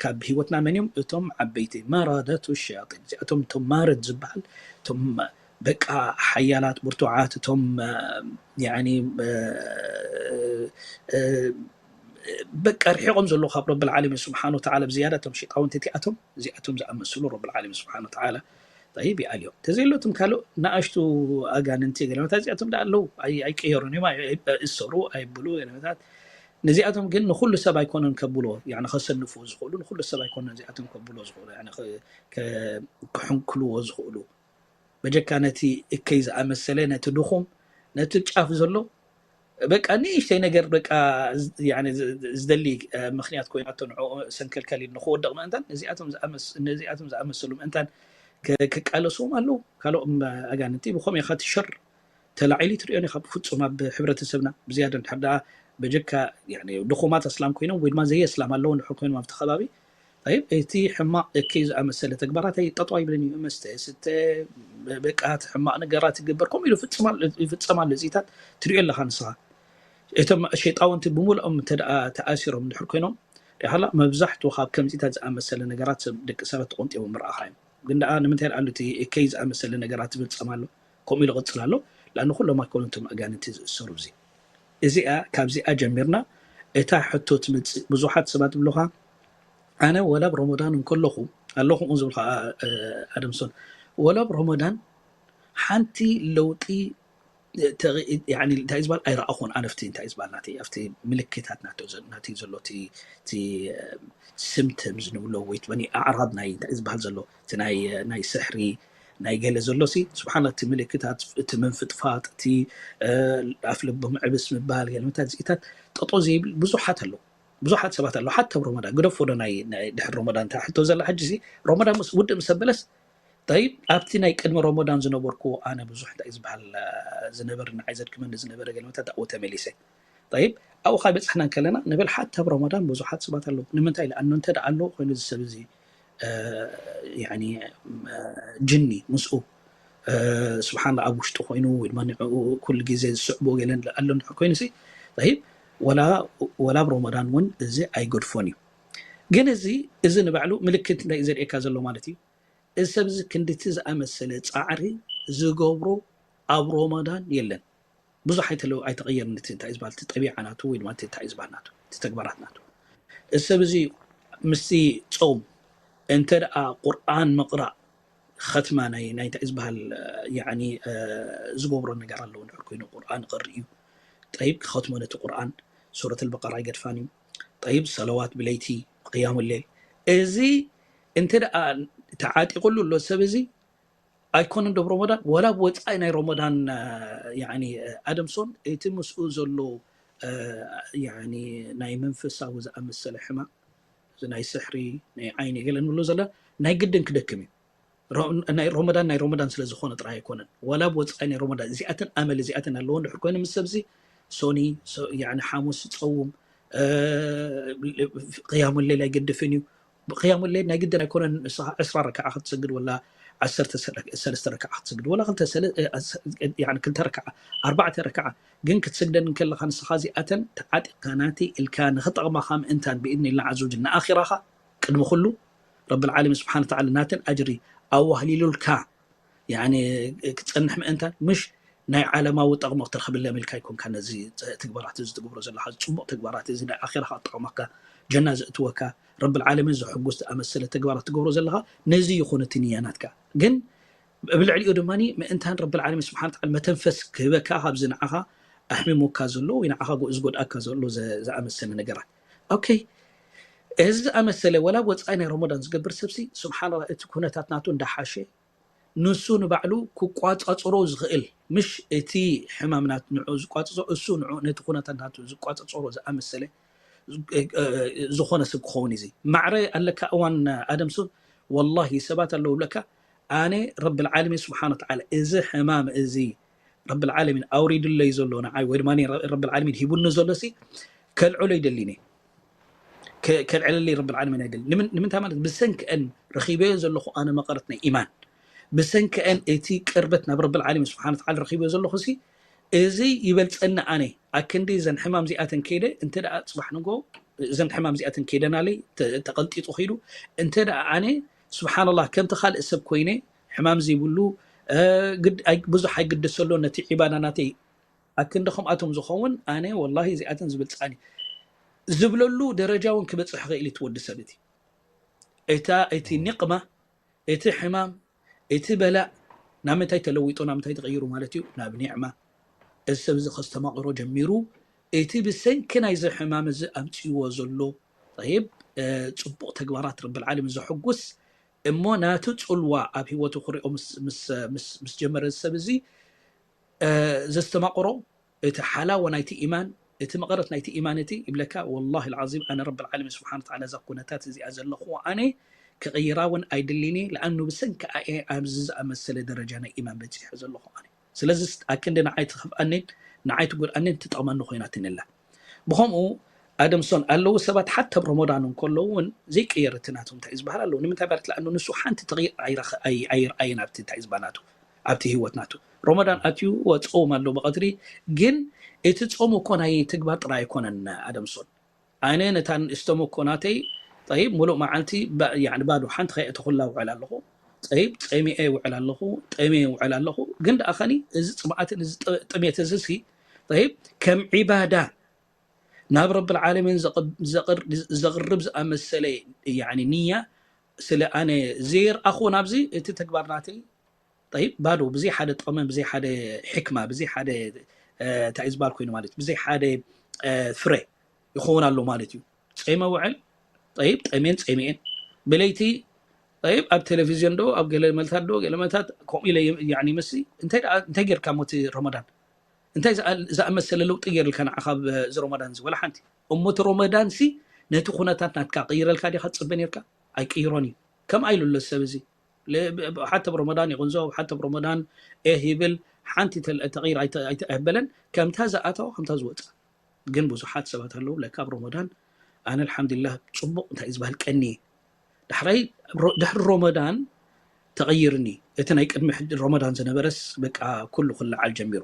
ካብ ህይወትና መን እዮም እቶም ዓበይቲ ማራዳቱ ሸያጢን እዚኣቶም እቶም ማረድ ዝበሃል እቶም በቃ ሓያላት ብርቱዓት እቶም በቃ ርሒቆም ዘለዉ ካብ ረብል ዓለሚን ስብሓን ወተዓላ ብዝያዳ እቶም ሸይጣውንቲ እቲኣቶም እዚኣቶም ዝኣመስሉ ረብል ዓለሚን ስብሓን ወተዓላ ጠይብ ይኣልዮም ተዘይሎትም ካልእ ንኣሽቱ ኣጋንንቲ ገለመታት እዚኣቶም ዳ ኣለዉ ኣይቀየሩን እዮም እሰሩ ኣይብሉ ገለመታት ነዚኣቶም ግን ንኩሉ ሰብ ኣይኮነን ከብሎ ከሰንፉ ዝኽእሉ ንኩሉ ሰብ ኣይኮነን እዚኣቶም ከብሎ ዝኽእሉ ክሕንክልዎ ዝኽእሉ በጀካ ነቲ እከይ ዝኣመሰለ ነቲ ድኹም ነቲ ጫፍ ዘሎ በቃ ንእሽተይ ነገር በቃ ዝደሊ ምክንያት ኮይናቶ ንዕኡ ሰንከልከል ኢሉ ንክወድቕ ምእንታን ነዚኣቶም ዝኣመሰሉ ምእንታን ክቃለስዎም ኣለዉ ካልኦም ኣጋንንቲ ብከምኡ ኢኻ ትሸር ተላዒሉ ትሪኦን ኢኻ ብፍፁም ኣብ ሕብረተሰብና ብዝያዳ እንድሕር ደኣ በጀካ ድኹማት ኣስላም ኮይኖም ወይ ድማ ዘየስላም ኣለዉ እንድሕር ኮይኖም ኣብቲ ከባቢ طيب እቲ ሕማቕ እከይ ዝኣመሰለ ተግባራት ኣይጠጠው ኣይብልን እዩ። መስተ፣ ስተ፣ በቃ እቲ ሕማቕ ነገራት ይግበር። ከምኡ ኢሉ ይፍጸም ኣሎ እዚታት ትሪኦ ኣለኻ ንስኻ። እቶም ሸይጣውንቲ ብምልኦም እንተ ደኣ ተኣሲሮም እንድሕር ኮይኖም ሪኢኻላ መብዛሕትኡ ካብ ከምዚታት ዝኣመሰለ ነገራት ሰብ ደቂ ሰባት ተቖንጢቦም ምረኣኻ እዮም። ግን ደኣ ንምንታይ ደኣ ኣሎ እቲ እከይ ዝኣመሰለ ነገራት ዝፍጸም ኣሎ? ከምኡ ኢሉ ይቕጽል ኣሎ። ለኣነ ኩሎም ኣይኮኑን እቶም ኣጋንንቲ ዝእሰሩ ኣብዚ። እዚኣ ካብዚኣ ጀሚርና እታ ሕቶ ትመጽእ ብዙሓት ሰባት ይብሉኻ ኣነ ወላ ኣብ ሮሞዳን እንከለኹ ኣለኹ ከምኡ ዝብልካ ኣደምሶን ወላ ኣብ ሮሞዳን ሓንቲ ለውጢ እንታይ ዝበሃል ኣይረኣኹን ኣነፍቲ እንታይ ዝበሃል ናተይ ኣብቲ ምልክታት ናተይ ዘሎ እቲ symptoms ንብሎ ወይ ትበኒ ኣዕራብ ናይ እንታይ ዝበሃል ዘሎ እቲ ናይ ስሕሪ ናይ ገለ ዘሎ ሲ ስብሓን እቲ ምልክታት እቲ ምንፍጥፋጥ እቲ ኣፍ ልቦም ዕብስ ምባል ገለመታት እዚኢታት ጠጦ ዘይብል ብዙሓት ኣለዉ ብዙሓት ሰባት ኣለዉ ሓታ ኣብ ሮመዳን ግደፎ ዶ ናይ ድሕሪ ሮመዳን እታ ሕቶ ዘላ ሕጂ ሲ ሮመዳን ውድእ ምስ ኣበለስ ጠይብ ኣብቲ ናይ ቅድሚ ሮሞዳን ዝነበርኩዎ ኣነ ብዙሕ እንታይ ዝበሃል ዝነበረ ንዓይ ዘድክመኒ ዝነበረ ገለመታት ኣብኡ ተመሊሰ ጠይብ ኣብኡ ካብ በፅሕና እንከለና ንብል ሓታ ኣብ ሮሞዳን ብዙሓት ሰባት ኣለዉ ንምንታይ ለኣኑ እንተ ደኣ ኣለዉ ኮይኑ እዚ ሰብ እዚ ጅኒ ምስኡ ስብሓን ኣብ ውሽጡ ኮይኑ ወይ ድማ ንዕኡ ኩሉ ግዜ ዝስዕቦ ገለ ኣሎ እንድሕር ኮይኑ ሲ ጠይብ ወላ ኣብ ሮሞዳን እውን እዚ ኣይገድፎን እዩ ግን እዚ እዚ ንባዕሉ ምልክት እንታይ እዩ ዘርእየካ ዘሎ ማለት እዩ እዚ ሰብ እዚ ክንድቲ ዝኣመሰለ ፃዕሪ ዝገብሮ ኣብ ሮሞዳን የለን ብዙሕ ኣይተለው ኣይተቐየርን እቲ እንታይ ዝበሃል እቲ ጠቢዓ ናቱ ወይ ድማ እንታይ ዝበሃል ናቱ እቲ ተግባራት ናቱ እዚ ሰብ እዚ ምስቲ ፆም እንተ ደኣ ቁርኣን ምቕራእ ኸትማ ናይ ናይ እንታይ ዝበሃል ያኒ ዝገብሮ ነገር ኣለዎ እንድሕር ኮይኑ ቁርኣን ይቐሪ እዩ ጠይብ ክኸትሞ ነቲ ቁርኣን ሱረት ኣልበቀራ ኣይገድፋን እዩ ጠይብ ሰለዋት ብለይቲ ቅያሙ ሌል እዚ እንተ ደኣ ተዓጢቕሉ ኣሎ ሰብ እዚ ኣይኮነን ዶብ ሮሞዳን ወላ ኣብ ወፃኢ ናይ ሮሞዳን ኣደምሶን እቲ ምስኡ ዘሎ ናይ መንፈሳዊ ዝኣመሰለ ሕማም እዚ ናይ ስሕሪ ናይ ዓይኒ ገለ ንብሎ ዘለ ናይ ግድን ክደክም እዩ ናይ ሮሞዳን ናይ ሮሞዳን ስለ ዝኾነ ጥራይ ኣይኮነን ወላ ኣብ ወፃኢ ናይ ሮሞዳን እዚኣተን ኣመል እዚኣተን ኣለዎ እንድሕር ኮይኑ ምስ ሰብዚ ሶኒ ሓሙስ ፀውም ቅያሙ ሌል ኣይገድፍን እዩ ቅያሙ ሌል ናይ ግድን ኣይኮነን ንስኻ ዕስራ ረክዓ ክትሰግድ ወላ ዓሰርተ ሰለስተ ረክዓ ክትስግድ ወላ ክልተ ሰለ- እ፣ እ፣ ያኒ ክልተ ረክዓ ኣርባዕተ ረክዓ ግን ክትስግደን እንከለኻ ንስኻ እዚኣተን ተዓጢቕካ ናተይ ኢልካ ንኽጠቕማኻ ምእንታን ብኢድኒ ኢልና ዓዘ ወጀል ንኣኺራኻ ቅድሚ ኩሉ ረብል ዓለሚን ስብሓን ተዓላ ናተን ኣጅሪ ኣዋህሊሉልካ ያኒ ክትጸንሕ ምእንታን ምሽ ናይ ዓለማዊ ጠቕሚ ክትረኽብሎም ኢልካ ኣይኮንካ ነዚ ተግባራት እዚ ትገብሮ ዘለኻ፣ እዚ ጽቡቕ ተግባራት እዚ ናይ ኣኺራኻ ክጠቕመካ ጀና ዘእትወካ ረብል ዓለሚን ዘሕጉስ ዝኣመሰለ ተግባራት ትገብሮ ዘለኻ ነዚ ይኹን እቲ ንያ ናትካ ግን ብልዕሊኡ ድማ ምእንታን ረብል ዓለሚን ስብሓን ተዓላ መተንፈስ ክህበካ ካብዚ ንዓኻ ኣሕሚሙካ ዘሎ ወይ ንዓኻ ጎ- ዝጎድኣካ ዘሎ ዘ- ዝኣመሰለ ነገራት ኦኬ እዚ ዝኣመሰለ ወላ ወፃኢ ናይ ረመዳን ዝገብር ሰብሲ ስብሓን እቲ ኩነታት ናቱ እንዳሓሸ ንሱ ንባዕሉ ክቋፃፅሮ ዝኽእል ምሽ እቲ ሕማም ናት ንዑ ዝቋፅፆ እሱ ንዑ ነቲ ኩነታት ናቱ ዝቋፃፅሮ ዝኣመሰለ ዝኾነ ሰብ ክኸውን እዚ ማዕረ ኣለካ እዋን ኣደምሶን ወላሂ ሰባት ኣለዉ ብለካ ኣነ ረብል ዓለሚን ስብሓን ወተዓላ እዚ ሕማም እዚ ረብል ዓለሚን ኣውሪዱለይ ዘሎ ንዓይ ወይ ድማ ረብል ዓለሚን ሂቡኒ ዘሎ ሲ ከልዕሎ ይደሊኒ ከልዕለለይ ረብል ዓለሚን ኣይደሊ ንምንታይ ማለት ብሰንክአን ረኺበዮ ዘለኹ ኣነ መቐረት ናይ ኢማን ብሰንክአን እቲ ቅርበት ናብ ረብል ዓለሚን ስብሓን ወተዓላ ረኺበዮ ዘለኹ ሲ እዚ ይበልፀኒ ኣነ ኣክንዲ እዘን ሕማም እዚኣተን ከይደ እንተ ደኣ ፅባሕ ንጎ እዘን ሕማም እዚኣተን ከይደናለይ ተቐንጢጡ ኺዱ እንተ ደኣ ኣነ ስብሓንላህ ከምቲ ካልእ ሰብ ኮይነ ሕማም ዘይብሉ ብዙሕ ኣይግደሰሎ ነቲ ዒባዳ ናተይ ኣክንዲ ከምኣቶም ዝኸውን ኣነ ወላሂ እዚኣተን ዝብልፃኒ ዝብለሉ ደረጃ እውን ክበፅሕ ኽእል እቲ ወዲ ሰብ እቲ እታ እቲ ኒቕማ እቲ ሕማም እቲ በላእ ናብ ምንታይ ተለዊጡ ናብ ምንታይ ተቐይሩ ማለት እዩ ናብ ኒዕማ እዚ ሰብ እዚ ከስተማቕሮ ጀሚሩ እቲ ብሰንኪ ናይዚ ሕማም እዚ ኣምፅዎ ዘሎ ይብ ፅቡቕ ተግባራት ረብል ዓለሚን ዘሐጉስ እሞ ናቱ ፅልዋ ኣብ ህይወቱ ክሪኦ ምስ ጀመረ እዚ ሰብ እዚ ዘስተማቕሮ እቲ ሓላወ ናይቲ ኢማን እቲ መቐረት ናይቲ ኢማን እቲ ይብለካ ወላሂ ልዓዚም ኣነ ረብል ዓለሚን ስብሓን ተዓላ እዛ ኩነታት እዚኣ ዘለኹ ኣነ ክቕይራ እውን ኣይድሊኒ ለኣኑ ብሰንኪ ኣየ ኣብዚ ዝኣመሰለ ደረጃ ናይ ኢማን በፂሐ ዘለኹ ኣነ ስለዚ ኣክንዲ ንዓይ ትኸፍኣኒን ንዓይ ትጎድኣኒን ትጠቕመኒ ኮይናትኒ ኣላ ብኸምኡ ኣደምሶን ኣለዉ ሰባት ሓታ ኣብ ረመዳን እንከለዉ እውን ዘይቀየር እቲ ናቶም እንታይ ዝበሃል ኣለዉ ንምንታይ ባለት ለኣኑ ንሱ ሓንቲ ተቕይር ኣይረኣየን ኣብቲ እንታይ ዝበሃል ናቱ ኣብቲ ህይወት ናቱ ረመዳን ኣትዩ ጾም ኣሎ ብቐትሪ ግን እቲ ጾም እኮ ናይ ተግባር ጥራይ ኣይኮነን ኣደምሶን ኣነ ነታ ንእስቶም እኮ ናተይ ጠይብ ሙሉእ መዓልቲ ባዶ ሓንቲ ከይእተኹላ ውዕል ኣለኹ ጠይብ ጸሚኤ ውዕል ኣለኹ ጠሜ ውዕል ኣለኹ ግን ደኣ ኸኒ እዚ ጽምኣትን እዚ ጥሜት እዚ ሲ ጠይብ ከም ዒባዳ ናብ ረብል ዓለሚን ዘቕርብ ዝኣመሰለ ንያ ስለ ኣነ ዘይርኣኹ ናብዚ እቲ ተግባር ናተይ ጠይብ ባዶ ብዘይ ሓደ ጥቕሚ ብዘይ ሓደ ሕክማ ብዘይ ሓደ እንታይ ዝበሃል ኮይኑ ማለት ብዘይ ሓደ ፍረ ይኸውን ኣሎ ማለት እዩ ጸመ ውዕል ጠይብ ጠሜን ጸሚኤን ብለይቲ ጠይብ ኣብ ቴሌቪዝዮን ዶ ኣብ ገለ መልታት ዶ ገለ መልታት ከምኡ ኢለ ይመሲ እንታይ ጌርካ ሞቲ ረመዳን እንታይ ዝኣመሰለ ለውጢ ገይርልካ ንዓኻ እዚ ሮመዳን እዚ ወላ ሓንቲ እሞ እቲ ሮመዳን ሲ ነቲ ኩነታት ናትካ ቀይረልካ ዲኻ ትፅበ ነርካ ኣይቅይሮን እዩ ከምኣ ኢሉ ኣሎ ሰብ እዚ ሓተ ሮመዳን ይቕንዞ ሓተ ሮመዳን ኤህ ይብል ሓንቲ ተቕይር ኣይተበለን ከምታ ዝኣተወ ከምታ ዝወፃ ግን ብዙሓት ሰባት ኣለዉ ለካ ኣብ ሮመዳን ኣነ ኣልሓምዱሊላህ ፅቡቕ እንታይ እዩ ዝበሃል ቀኒ ድሕሪ ሮመዳን ተቐይርኒ እቲ ናይ ቅድሚ ሕጂ ሮመዳን ዝነበረስ በቃ ኩሉ ክለዓል ጀሚሩ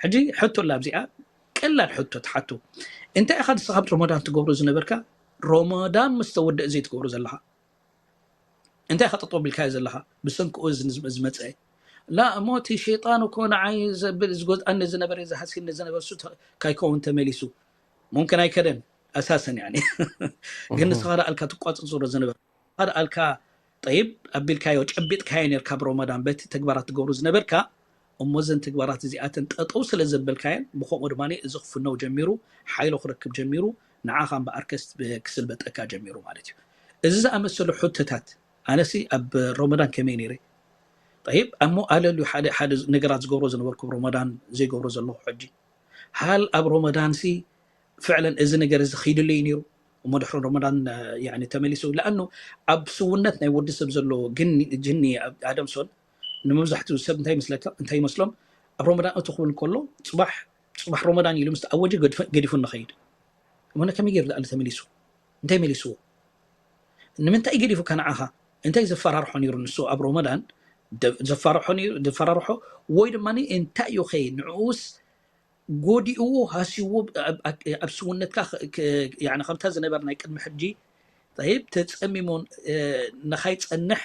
ሕጂ ሕቶ ኣላ ኣብዚኣ ቀላል ሕቶ ትሓቱ እንታይ ኢኻ ንስኻ ኣብ ሮመዳን ትገብሮ ዝነበርካ ሮመዳን ምስ ተወደእ ዘይትገብሮ ዘለኻ እንታይ ኢኻ ጠጠው ቢልካዮ ዘለኻ ብሰንክኡ ዝመፀ ላ እሞ እቲ ሸይጣን እኮ ንዓይ ዘብል ዝጎዝኣኒ ዝነበረ ዝሃስየኒ ዝነበረ ሱ ካይከውን ተመሊሱ ሙምክን ኣይከደን ኣሳሰን ያኒ ግን ንስኻ ደኣልካ ትቋፅፅሮ ዝነበርካ ደኣልካ ጠይብ ኣቢልካዮ ጨቢጥካዮ ነርካ ብሮመዳን በቲ ተግባራት ትገብሩ ዝነበርካ እሞ እዘን ተግባራት እዚኣተን ጠጠው ስለ ዘበልካየን ብከምኡ ድማ እዚ ክፍነው ጀሚሩ ሓይሎ ክረክብ ጀሚሩ ንዓኻ እምበኣርከስ ክስልበጠካ ጀሚሩ ማለት እዩ እዚ ዝኣመሰሉ ሕቶታት ኣነሲ ኣብ ሮመዳን ከመይ ነይረ ጠይብ ኣሞ ኣለልዩ ሓደ ሓደ ነገራት ዝገብሮ ዝነበርኩ ሮመዳን ዘይገብሮ ዘለኹ ሕጂ ሃል ኣብ ሮመዳን ሲ ፍዕለን እዚ ነገር እዚ ኺድለይ ነይሩ እሞ ድሕሪ ረመዳን ተመሊሱ ለኣኑ ኣብ ስውነት ናይ ወዲ ሰብ ዘሎ ጅኒ ኣደምሶን ንመብዛሕትኡ ሰብ እንታይ ይመስለካ እንታይ ይመስሎም ኣብ ረመዳን እቱ ክብል ከሎ ፅባሕ ፅባሕ ረመዳን ኢሉ ምስ ኣወጀ ገዲፉ ንኸይድ እሞ ከመይ ገይሩ ዳኣለ ተመሊሱ እንታይ መሊስዎ ንምንታይ ገዲፉካ ንዓኻ እንታይ ዘፈራርሖ ነይሩ ንሱ ኣብ ረመዳን ዘፋርሖ ነይሩ፣ ዘፈራርሖ ወይ ድማ እንታይ እዩ ኸ ንዕኡስ ጎዲእዎ፣ ሃስይዎ፣ ኣብ ስውነትካ ከምታ ዝነበረ ናይ ቅድሚ ሕጂ ጠይብ ተፀሚሞን ንኻይፀንሕ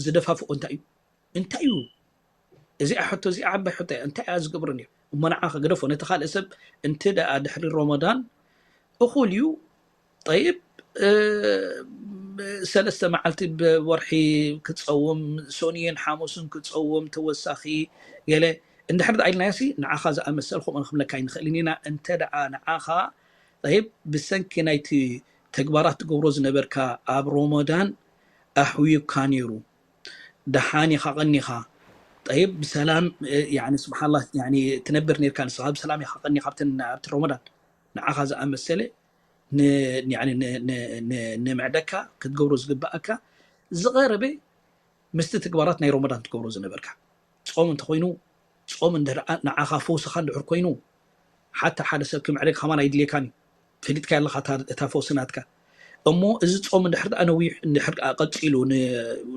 ዝደፋፍኦ እንታይ እዩ? እንታይ እዩ? እዚኣ ሕቶ፣ እዚኣ ዓባይ ሕቶ እያ። እንታይ እያ ዝገብሮ ነይሩ? እሞ ንዓ ከገደፎ፣ ነቲ ካልእ ሰብ እንተ ደኣ ድሕሪ ሮመዳን እኹል እዩ። ጠይብ፣ ሰለስተ መዓልቲ ብወርሒ ክፀውም፣ ሶንየን ሓሙስን ክፀውም ተወሳኺ ገለ እንድሕር ደኣ ኢልናዮሲ፣ ንዓኻ ዝኣመሰል ከምኡ ክንብለካ ኣይንኽእልን ኢና። እንተ ደኣ ንዓኻ ጠይብ ብሰንኪ ናይቲ ተግባራት ትገብሮ ዝነበርካ ኣብ ሮሞዳን ኣሕውዩካ ነይሩ። ደሓን ኢኻ፣ ቀኒኻ። ጠይብ ብሰላም፣ ያኒ ስብሓንላህ፣ ያኒ ትነብር ነርካ ንስኻ፣ ብሰላም ኢኻ ቀኒኻ ኣብቲ ሮሞዳን። ንዓኻ ዝኣመሰለ ንምዕደካ ክትገብሮ ዝግብኣካ ዝቐረበ ምስቲ ትግባራት ናይ ሮሞዳን ትገብሮ ዝነበርካ። ጾም እንተኾይኑ፣ ጾም እንድሕር ንዓኻ ፈውስኻ እንድሕር ኮይኑ፣ ሓታ ሓደ ሰብ ክምዕደግ ከማን ኣይድልየካን እዩ። ፈሊጥካያ ኣለኻ እታ ፈውሲ ናትካ። እሞ እዚ ጾም እንድሕር ደኣ ነዊሕ እንድሕር ደኣ ቀጺሉ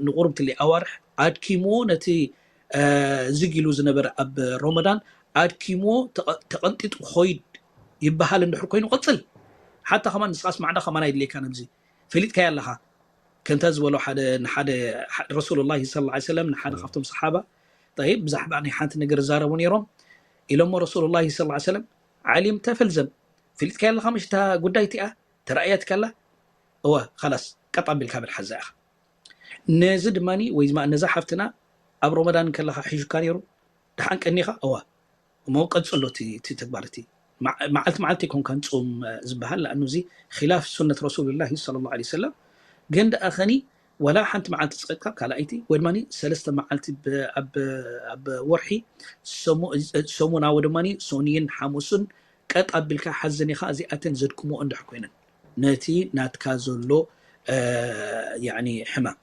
ንቁሩብ ትለይ ኣዋርሕ ኣድኪምዎ፣ ነቲ ዝግ ኢሉ ዝነበረ ኣብ ሮሞዳን ኣድኪምዎ፣ ተቐንጢጡ ኮይድ ይበሃል እንድሕር ኮይኑ ቀጽል። ሓታ ከማን ንስኻስ ማዕዳ ከማን ኣይድልየካን ኣብዚ። ፈሊጥካያ ኣለኻ። ከምታ ዝበሎ ሓደ ንሓደ ረሱሉላሂ ሰለላሁ ዐለይሂ ወሰለም ንሓደ ካብቶም ሰሓባ ጠይብ ብዛዕባ ናይ ሓንቲ ነገር ይዛረቡ ነይሮም። ኢሎሞ ረሱሉላሂ ሰለላሁ ዐለይሂ ወሰለም ዓሊምተ ፈልዘም፣ ፈሊጥካያ ኣለኻ ምሽ እታ ጉዳይ እቲኣ፣ ተራእያትካ ኣላ? እወ፣ ኸላስ ቀጥ ኣቢልካ በል ሓዛ ኢኻ። ነዚ ድማ ወይ ድማ ነዛ ሓፍትና ኣብ ሮመዳን ከለኻ ሒዙካ ነይሩ፣ ደሓን ቀኒኻ? እወ። እሞ ቀጽሎ እቲ ተግባር እቲ። መዓልቲ መዓልቲ ይኮንካን ጹም ዝበሃል፣ ለኣኑ እዚ ኺላፍ ሱነት ረሱልላሂ ሰለላሁ ዐለይሂ ወሰለም። ግን ደኣ ኸኒ ወላ ሓንቲ መዓልቲ ጸቂጥካ ካልኣይቲ ወይ ድማ ሰለስተ መዓልቲ ኣብ ወርሒ ሰሙናዊ ድማ ሶንይን ሓሙስን ቀጥ ኣቢልካ ሓዘን ኢኻ። እዚኣተን ዘድክሞ እንድሕር ኮይነን ነቲ ናትካ ዘሎ ሕማም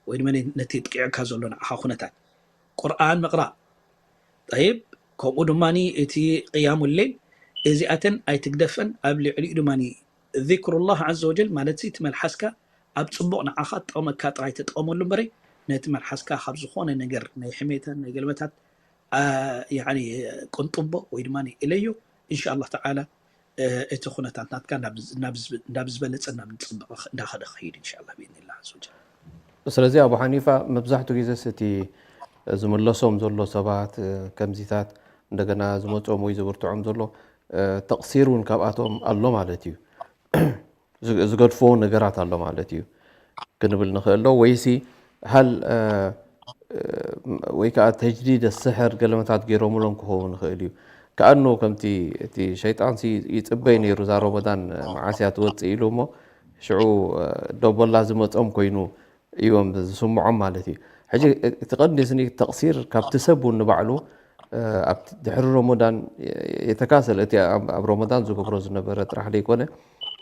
ወይ ድማ ነቲ ጥቂዕካ ዘሎ ንዓኻ ኩነታት ቁርኣን ምቕራእ። ጠይብ፣ ከምኡ ድማ እቲ ቅያሙ ሌል እዚኣተን ኣይትግደፈን። ኣብ ልዕሊኡ ድማ ዚክሩላህ ዓዘ ወጀል ማለት እቲ መልሓስካ ኣብ ፅቡቕ ንዓኻ ጠቕመካ ጥራይ ተጠቐመሉ እምበረይ ነቲ መልሓስካ ካብ ዝኾነ ነገር ናይ ሕሜታ ናይ ገልመታት ቅንጥቦ ወይ ድማ እለዮ። እንሻ ኣላህ ተዓላ እቲ ኩነታት ናትካ ናብ ዝበለፀ ናብ ዝፅብቕ እንዳኸደ ክኸይድ እንሻ ኣላህ ብኢዝኒላህ ዓዘ ወጀል። ስለዚ ኣቡ ሓኒፋ መብዛሕትኡ ግዜስ እቲ ዝምለሶም ዘሎ ሰባት ከምዚታት እንደገና ዝመፅኦም ወይ ዝብርትዖም ዘሎ ተቕሲር እውን ካብኣቶም ኣሎ ማለት እዩ። ዝገድፍዎ ነገራት ኣሎ ማለት እዩ ክንብል ንኽእል ዶ? ወይሲ ሃል ወይ ከዓ ተጅዲድ ስሕር ገለመታት ገይሮምሎም ክኸውን ይኽእል እዩ። ከኣኑ ከምቲ እቲ ሸይጣንሲ ይፅበይ ነይሩ እዛ ሮመዳን መዓስ እያ ትወፅእ ኢሉ እሞ ሽዑ ደቦላ ዝመፆም ኮይኑ እዮም ዝስምዖም ማለት እዩ። ሕጂ እቲ ቀንዲ ስኒ ተቕሲር ካብቲ ሰብ እውን ንባዕሉ ኣብ ድሕሪ ሮሞዳን የተካሰለ እቲ ኣብ ሮሞዳን ዝገብሮ ዝነበረ ጥራሕ ዘይኮነ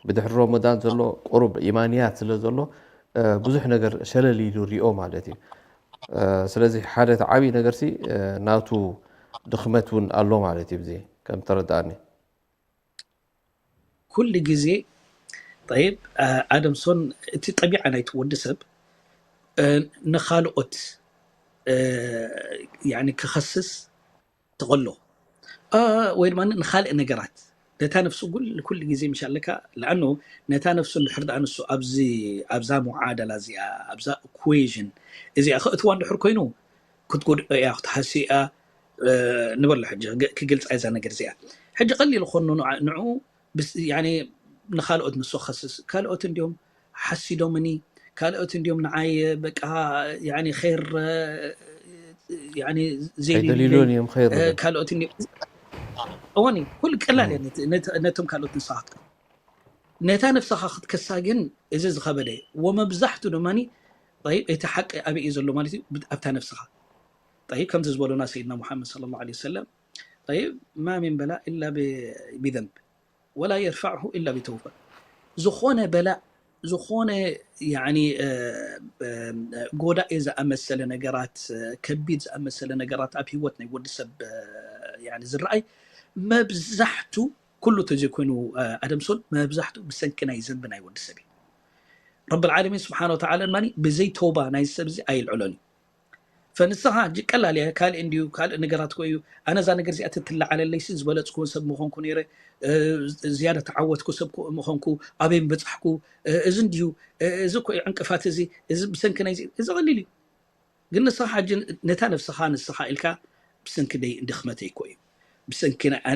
ብድሕሪ ሮሞዳን ዘሎ ቁሩብ ኢማንያት ስለ ዘሎ ብዙሕ ነገር ሸለል ኢሉ ሪኦ ማለት እዩ። ስለዚ ሓደ እቲ ዓብዪ ነገርሲ ናቱ ድኽመት እውን ኣሎ ማለት እዩ። እዚ ከም ተረዳእኒ ኩሉ ግዜ ጠይብ ኣደምሶን እቲ ጠቢዓ ናይቲ ወዲ ሰብ ንኻልኦት ክኸስስ ተቐሎ ወይ ድማ ንካልእ ነገራት ነታ ነፍሱ ኩሉ ግዜ ምሽ ኣለካ ለኣኑ ነታ ነፍሱ እንድሕር ደኣ ንሱ ኣብዚ ኣብዛ ሙዓደላ እዚኣ ኣብዛ ኢኩዌዥን እዚኣ ከእትዋ እንድሕር ኮይኑ ክትጎድኦ እያ ክትሃሲ እያ ንበሎ ሕጂ ክገልፃ እዛ ነገር እዚኣ ሕጂ ቀሊል ኾኑ ንዑ ንኻልኦት ንሱ ከስስ ካልኦት እንዲዮም ሓሲዶምኒ ካልኦት እንዲዮም ንዓይ በቃ ር ዘይደልዩን እዮም ር ካልኦት እወኒ ኩሉ ቀላል እየ ነቶም ካልኦት ንስኻ ክትከ ነታ ነፍስኻ ክትከሳ ግን እዚ ዝኸበደ ወመብዛሕቱ ድማ ጠይብ እቲ ሓቂ ኣበይ እዩ ዘሎ ማለት እዩ ኣብታ ነፍስኻ ጠይብ ከምዚ ዝበሉና ሰይድና ሙሓመድ صلى الله عليه وسلم ጠይብ ማ ሚን በላ ኢላ ቢዘንብ ወላ የርፋዕሁ ኢላ ቢተውባ ዝኾነ በላእ ዝኾነ ጎዳኢ ዝኣመሰለ ነገራት ከቢድ ዝኣመሰለ ነገራት ኣብ ህይወት ናይ ወዲ ሰብ ዝረኣይ መብዛሕቱ ኩሉ ተዘይኮይኑ ኣደምሶን መብዛሕቱ ብሰንኪ ናይ ዘንቢ ናይ ወዲ ሰብ እዩ ረብ ዓለሚን ስብሓን ወተዓላ ድማ ብዘይ ተውባ ናይ ሰብ እዚ ኣይልዕሎን እዩ ፈንስኻ ሕጂ ቀላል እያ፣ ካልእ እንድዩ፣ ካልእ ነገራት እኮ እዩ። ኣነ እዛ ነገር እዚኣ ተትለዓለለይሲ ዝበለጽኩ ሰብ ምኾንኩ ነይረ፣ እ፣ ዝያዳ ተዓወትኩ ሰብ ኮ-፣ ምኾንኩ፣ ኣበይ ምበጻሕኩ፣ እ፣ እዚ እንድዩ፣ እ፣ እዚ እኮ እዩ ዕንቅፋት እዚ፣ እዚ ብሰንኪ ናይዚ፣ እዚ ቀሊል እዩ። ግን ንስኻ ሕጂ ነታ ነፍስኻ ንስኻ ኢልካ ብሰንኪ ደይ ድኽመተይ እኮ እዩ። ብሰንኪ ናይ፣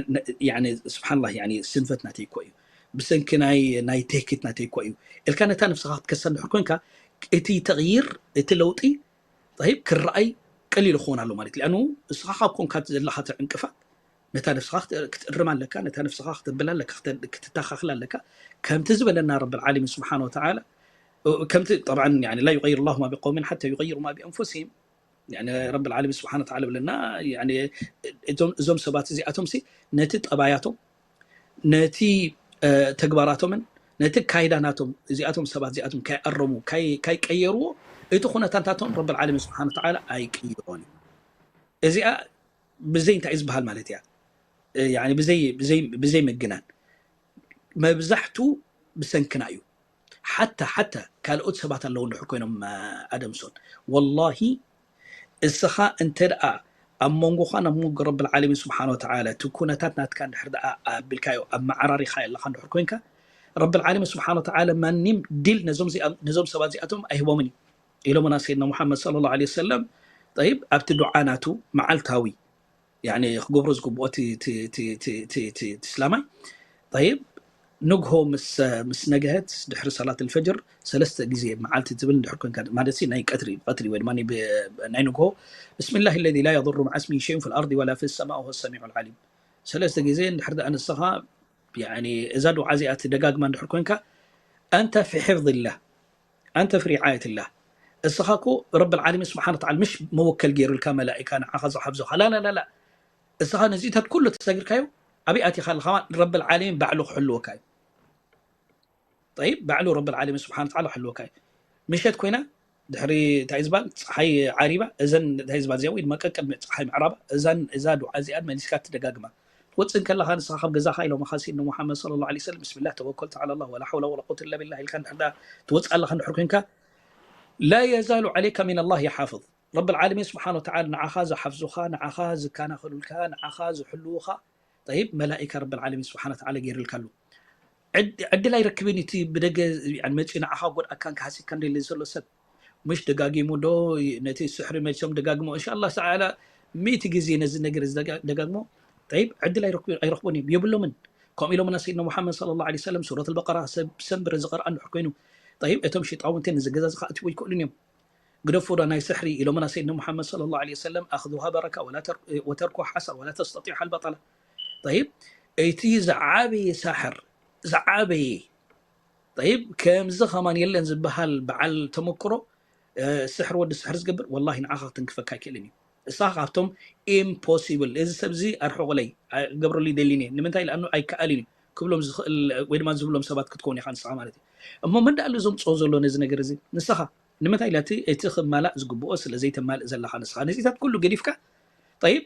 ያ-፣ ስብሓንላህ፣ ያ-፣ ስንፈት ናተይ እኮ እዩ። ብሰንኪ ናይ፣ ናይ ትህኪት ናተይ እኮ እዩ። ኢልካ ነታ ነፍስኻ ክትከሳ እንድሕር ኮንካ፣ እቲ ተቕይር፣ እቲ ለውጢ፣ ጠይብ፣ ክረኣይ ቀሊል ክኾን ኣሎ ማለት እዩ። ሊኣኑ ንስኻ ካብ ኮንካ ዘለኻ እቲ ዕንቅፋት፣ ነታ ነፍስኻ ክት-፣ ክትእርም ኣለካ፣ ነታ ነፍስኻ ክተብል ኣለካ፣ ክተ-፣ ክትተኻኽል ኣለካ። ከምቲ ዝበለና ረብል ዓለሚን ስብሓነ ወተዓላ፣ ከምቲ፣ ጠብዓን፣ ያኒ፣ ላ ዩገይሩ ላሁ ማ ቢቀውሚን ሓታ ዩገይሩ ማ ቢአንፉሲሂም። ያኒ፣ ረብል ዓለሚን ስብሓነ ወተዓላ ብለና፣ ያኒ፣ እዞም፣ እዞም ሰባት እዚኣቶም ሲ ነቲ ጠባያቶም፣ ነቲ፣ እ፣ ተግባራቶምን ነቲ ካይዳ ናቶም፣ እዚኣቶም ሰባት እዚኣቶም ካይኣረሙ፣ ካይ-፣ ካይቀየርዎ፣ እቲ ኩነታታቶም ረብል ዓለሚን ስብሓነ ወተዓላ ኣይቅይሮን እዩ። እዚኣ ብዘይ እንታይ እዩ ዝበሃል ማለት እያ። እ፣ ያኒ፣ ብዘይ፣ ብዘይ፣ ብዘይ ምግናን። መብዛሕቱ ብሰንክና እዩ። ሓታ፣ ሓታ ካልኦት ሰባት ኣለዉ እንድሕር ኮይኖም፣ እ፣ ኣደምሶን። ወላሂ፣ እስኻ እንተ ደኣ ኣብ መንጎኻን ኣብ መንጎ ረብል ዓለሚን ስብሓነ ወተዓላ እቲ ኩነታት ናትካ እንድሕር ደኣ ኣቢልካዮ፣ ኣመዓራሪኻዮ ኣለኻ እንድሕር ኮይንካ፣ ረብል ዓለሚን ስብሓነ ወተዓላ ማንም ዲል ነዞም እዚኣ-፣ ነዞም ሰባት እዚኣቶም ኣይህቦምን እዩ። ኢሎምና ሰይድና ሙሓመድ ሰለላሁ ዐለይሂ ወሰለም፣ ጠይብ፣ ኣብቲ ዱዓ ናቱ መዓልታዊ፣ ያኒ፣ ክገብሮ ዝግብኦ እቲ፣ እቲ፣ እቲ እስላማይ፣ ጠይብ፣ ንግሆ ምስ፣ ምስ ነገሀት፣ ድሕሪ ሰላት ኣልፈጅር፣ ሰለስተ ግዜ መዓልቲ ትብል እንድሕር ኮንካ፣ ማለት ሲ ናይ ቀትሪ፣ ቀትሪ ወይ ድማ ብ-፣ ናይ ንግሆ፣ ብስሚላሂ ለዚ ላ የዱሩ መዓ ስሚሂ ሸይኡን ፊል ኣርዲ ወላ ፊ ሰማ ወሁወ ሰሚዑል ዓሊም። ሰለስተ ግዜ እንድሕር ደኣ ንስኻ፣ ያኒ፣ እዛ ዱዓ እዚኣ ትደጋግማ እንድሕር ኮንካ፣ ኣንተ ፊ ሕፍዝላህ፣ ኣንተ ፊ ሪዓየትላህ። እስኻ እኮ ረብል ዓለሚን ስብሓነ ወተዓላ ምሽ መወከል ገይሩልካ መላኢካ ንዓኻ ዝሓፍዙኻ። ላ፣ ላ፣ ላ፣ ላ። እስኻ ነዚታት ኩሉ ተሰጊርካዮ፣ ኣበይ ኣቲኻ ኣለኻ? ረብል ዓለሚን ባዕሉ ክሕልወካ እዩ። ጠይብ፣ ባዕሉ ረብል ዓለሚን ስብሓነ ወተዓላ ክሕልወካ እዩ። ምሸት ኮይና፣ ድሕሪ እንታይ ዝበሃል፣ ፀሓይ ዓሪባ፣ እዘን እንታይ ዝበሃል እዚኣ፣ ወይ ድማ ቀቅድሚ ፀሓይ ምዕራባ፣ እዛን፣ እዛ ዱዓ እዚኣን መሊስካ ትደጋግማ። ትወፅእ እንከለኻ ንስኻ ካብ ገዛኻ ኢሎምኻ ሰይድና ሙሓመድ ሰለላሁ ዐለይሂ ወሰለም፣ ብስሚላህ ተወከልቱ ዐላ ላህ ወላ ሓውላ ወላ ቁወተ ኢላ ቢላህ ኢልካ እንድሕር ደኣ ትወፅእ ኣለኻ እንድሕር ኮይንካ፣ ላ የዛሉ ዐለይካ ሚነላህ ሓፍዝ። ረብል ዓለሚን ስብሓነ ወተዓላ ንዓኻ ዝሓፍዙኻ፣ ንዓኻ ዝከናኸኑልካ፣ ንዓኻ ዝሕልዉኻ፣ ጠይብ፣ መላኢካ ረብል ዓለሚን ስብሓነ ወተዓላ ገይሩልካ ኣሎ። ዕድ-፣ ዕድል ኣይረክብን እዩ። እቲ ብደገ፣ ያኒ፣ መፂኡ ንዓኻ ጎድኣካን ክሃስየካን ደሊ ዘሎ ሰብ፣ ምሽ ደጋጊሙ ዶ ነቲ ስሕሪ መሊሶም ደጋግሞ፣ እንሻላህ ተዓላ ሚእቲ ግዜ ነዚ ነገር እዚ ደጋ-፣ ደጋግሞ፣ ጠይብ፣ ዕድል ኣይረክቡ-፣ ኣይረኽቡን እዮም፣ የብሎምን። ከምኡ ኢሎምና ሰይድና ሙሓመድ ሰለላሁ ዐለይሂ ወሰለም፣ ሱረት ኣልበቀራ ሰብ ሰንብረ ዝቐርኣ እንድሕር ኮይኑ፣ ጠይብ፣ እቶም ሸይጣውንቲ ነዚ ገዛ እዚ ከኣትዎ ኣይክእሉን እዮም። ግደፎ ዶ ናይ ስሕሪ ኢሎምና ሰይድና ሙሓመድ ሰለላሁ ዐለይሂ ወሰለም፣ ኣኽዙሃ በረካ ወላ ተር-፣ ወተርኩሃ ሓሰራ ወላ ተስተጢዑሃ ኣልበጠላ። ጠይብ፣ እቲ ዝዓበየ ሳሕር፣ ዝዓበየ፣ ጠይብ፣ ከምዚ ከማን የለን ዝበሃል በዓል ተመክሮ፣ እ፣ ስሕር ወዲ ስሕር ዝገብር፣ ወላሂ ንዓኻ ክትንክፈካ ኣይክእልን እዩ። እሳ ካብቶም ኢምፖሲብል፣ እዚ ሰብ እዚ ኣርሕቑለይ፣ ኣ-፣ ክገብረሉ ይደሊ እየ። ንምንታይ? ለኣኑ ኣይከኣልን እዩ ክብሎም ዝኽእል ወይ ድማ ዝብሎም ሰባት ክትከውን ኢኻ ንስኻ ማለት እዩ። እሞ መን ደኣ ኣሎ ዘምፅኦ ዘሎ ነዚ ነገር እዚ? ንስኻ። ንምንታይ? ኢላ እቲ፣ እቲ ክማላእ ዝግብኦ ስለ ዘይተማልእ ዘለኻ ንስኻ። ነዚታት ኩሉ ገዲፍካ፣ ጠይብ፣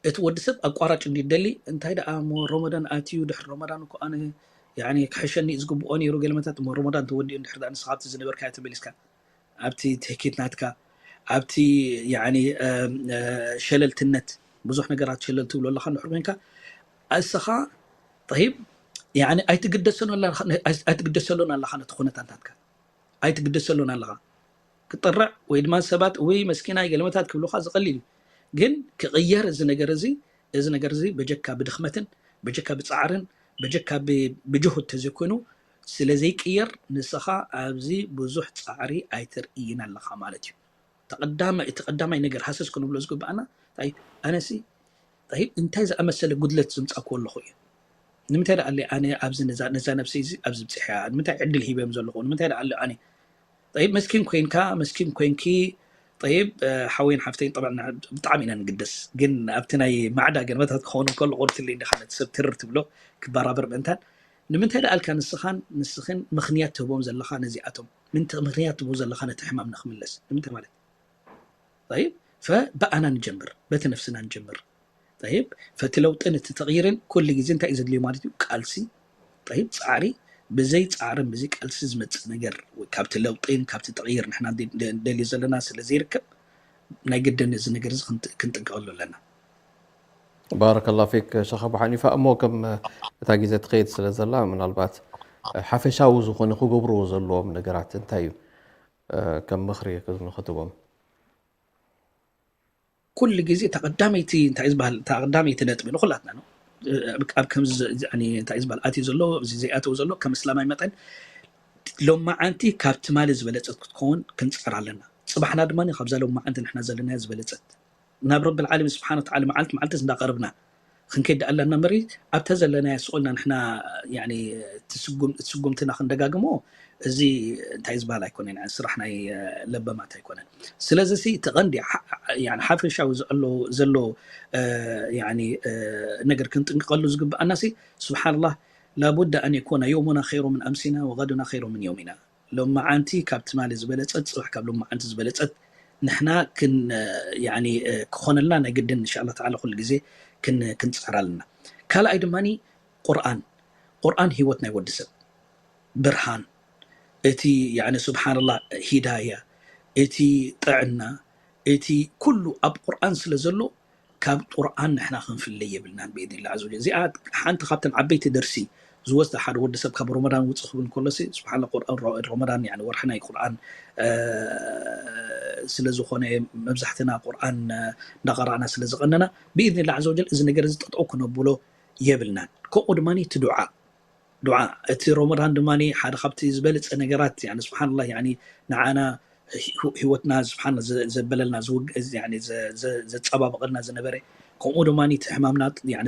እቲ ወዲ ሰብ ኣቋራጭ እንድዩ ደሊ፣ እንታይ ደኣ እሞ ረመዳን ኣትዩ፣ ድሕሪ ረመዳን እኮ ኣነ፣ ያኒ፣ ክሕሸኒ እዩ ዝግብኦ ነይሩ፣ ገለመታት እሞ ረመዳን ተወዲኡ እንድሕር ደኣ ንስኻ ኣብቲ ዝነበርካዮ ተመሊስካ፣ ኣብቲ ትህኪት ናትካ፣ ኣብቲ፣ ያኒ፣ እ፣ እ፣ ሸለልትነት፣ ብዙሕ ነገራት ሸለል ትብሎ ኣለኻ እንድሕር ኮይንካ፣ እስኻ፣ ጠይብ፣ ያኒ፣ ኣይትግደሰሉ ኣለኻ፣ ኣይትግደሰሉን ኣለኻ ነቲ ኩነታታትካ። ኣይትግደሰሉን ኣለኻ። ክጥርዕ ወይ ድማ ሰባት፣ "ውይ፣ መስኪናይ፣ ገለመታት" ክብሉኻ ዝቐሊል እዩ። ግን ክቕየር እዚ ነገር እዚ፣ እዚ ነገር እዚ በጀካ ብድኽመትን፣ በጀካ ብጻዕርን፣ በጀካ ብ-፣ ብጅሁድ ተዘይኮይኑ፣ ስለ ዘይቅየር፣ ንስኻ ኣብዚ ብዙሕ ጻዕሪ ኣይተርእይን ኣለኻ ማለት እዩ። ተቐዳማይ፣ እቲ ቀዳማይ ነገር ሃሰስ ክንብሎ ዝግብኣና፣ እንታይ፣ ኣነሲ፣ ጠይብ፣ እንታይ ዝኣመሰለ ጉድለት ዘምጻእክዎ ኣለኹ እየ? ንምንታይ ደኣ ኣለ ኣነ ኣብዚ ነዛ፣ ነዛ ነብሰይ እዚ ኣብዚ ብጽሕያ? ንምንታይ ዕድል ሂበዮም ዘለኹ? ንምንታይ ደኣ ኣለ ኣነ? ጠይብ፣ መስኪን ኮይንካ፣ መስኪን ኮይንኪ፣ ጠይብ፣ እ፣ ሓወይን ሓፍተይን፣ ጠብዓ፣ ብጣዕሚ ኢና ንግደስ። ግን ኣብቲ ናይ ማዕዳ ገርመታት ክኸውን እንከሎ፣ ቁርትለይ እንዲኻ ነቲ ሰብ ትርር ትብሎ፣ ክበራበር ምእንታን። ንምንታይ ደኣ ኣልካ ንስኻን ንስኽን ምኽንያት ትህቦም ዘለኻ ነዚኣቶም? ምንት-፣ ምኽንያት ትህቦ ዘለኻ ነቲ ሕማም ንኽምለስ? ንምንታይ ማለት? ጠይብ፣ ፈ-፣ ብኣና ንጀምር፣ በቲ ነፍስና ንጀምር። ጠይብ፣ ፈቲ ለውጥን እቲ ተቕይርን ኩሉ ግዜ እንታይ እዩ ዘድልዮ ማለት እዩ? ቃልሲ፣ ጠይብ፣ ጻዕሪ። ብዘይ ጻዕርን ብዘይ ቃልሲ ዝመጽእ ነገር፣ ወይ ካብቲ ለውጥን ካብቲ ተቕይር ንሕና ንደ-፣ ንደ-፣ ንደልዮ ዘለና ስለ ዘይርከብ፣ ናይ ግድን እዚ ነገር እዚ ክንጥንቀቐሉ ኣለና። ባረከላ ፊክ ሸኽ ኣቡ ሓኒፋ። እሞ ከም እታ ግዜ ትኸይድ ስለ ዘላ ምናልባት ሓፈሻዊ ዝኾነ ክገብርዎ ዘለዎም ነገራት እንታይ እዩ ከም ምኽሪ ንኽትቦም? ኩሉ ግዜ እታ ቀዳመይቲ እንታይ ዝበሃል እታ ቀዳመይቲ ነጥቢ ንኩላትና ነው ኣብ ከምዚ እንታይ ዝበሃል ኣትዩ ዘሎ እዚ ዘይኣተው ዘሎ ከም እስላማይ መጠን ሎማዓንቲ ካብ ትማሊ ዝበለፀት ክትከውን ክንፅዕር ኣለና። ፅባሕና ድማ ካብዛ ሎማዓንቲ ንሕና ዘለናያ ዝበለፀት ናብ ረብል ዓለሚን ስብሓን ወተዓላ መዓልቲ መዓልቲ እንዳቀረብና ክንከይድ ኣለና እምበሪ ኣብታ ዘለናያ ስቕ ኢልና ንሕና እቲ ስጉምትና ክንደጋግሞ እዚ እንታይ ዝበሃል ኣይኮነን፣ ስራሕ ናይ ለበማት ኣይኮነን። ስለዚ እቲ ቀንዲ ሓፈሻዊ ዘሎ ነገር ክንጥንቀቐሉ ዝግብኣና ስብሓንላህ ላቡዳ ኣን የኮነ የውሙና ኸይሩ ምን ኣምሲና ወገዱና ኸይሩ ምን የውሚና። ሎማዓንቲ ካብ ትማሊ ዝበለፀት ፅባሕ ካብ ሎማዓንቲ ዝበለፀት ንሕና ክኾነልና ናይ ግድን እንሻላ ተዓላ ኩሉ ግዜ ክንፅዕር ኣለና። ካልኣይ ድማ ቁርኣን ቁርኣን ህይወት ናይ ወዲ ሰብ ብርሃን እቲ ስብሓንላ ሂዳያ እቲ ጥዕና እቲ ኩሉ ኣብ ቁርኣን ስለ ዘሎ ካብ ቁርኣን ንሕና ክንፍለይ የብልናን ብኢድን ላ ዘወጀ። እዚኣ ሓንቲ ካብተን ዓበይቲ ደርሲ ዝወስዳ ሓደ ወዲ ሰብ ካብ ረመዳን ውፅእ ክብል ከሎሲ ስብሓን ቁርኣን ረመዳን ወርሒ ናይ ቁርኣን ስለ ዝኾነ መብዛሕትና ቁርኣን እንዳቀራእና ስለ ዝቐነና ብኢድን ላ ዘወጀል እዚ ነገር እዚ ጠጠው ክነብሎ የብልናን። ከምኡ ድማ እቲ ዱዓ ዱዓ እቲ ረመዳን ድማ ሓደ ካብቲ ዝበለፀ ነገራት ስብሓንላ ንዓና ህይወትና ስብሓን ዘበለልና ዘፀባበቐልና ዝነበረ ከምኡ ድማ እቲ ሕማምና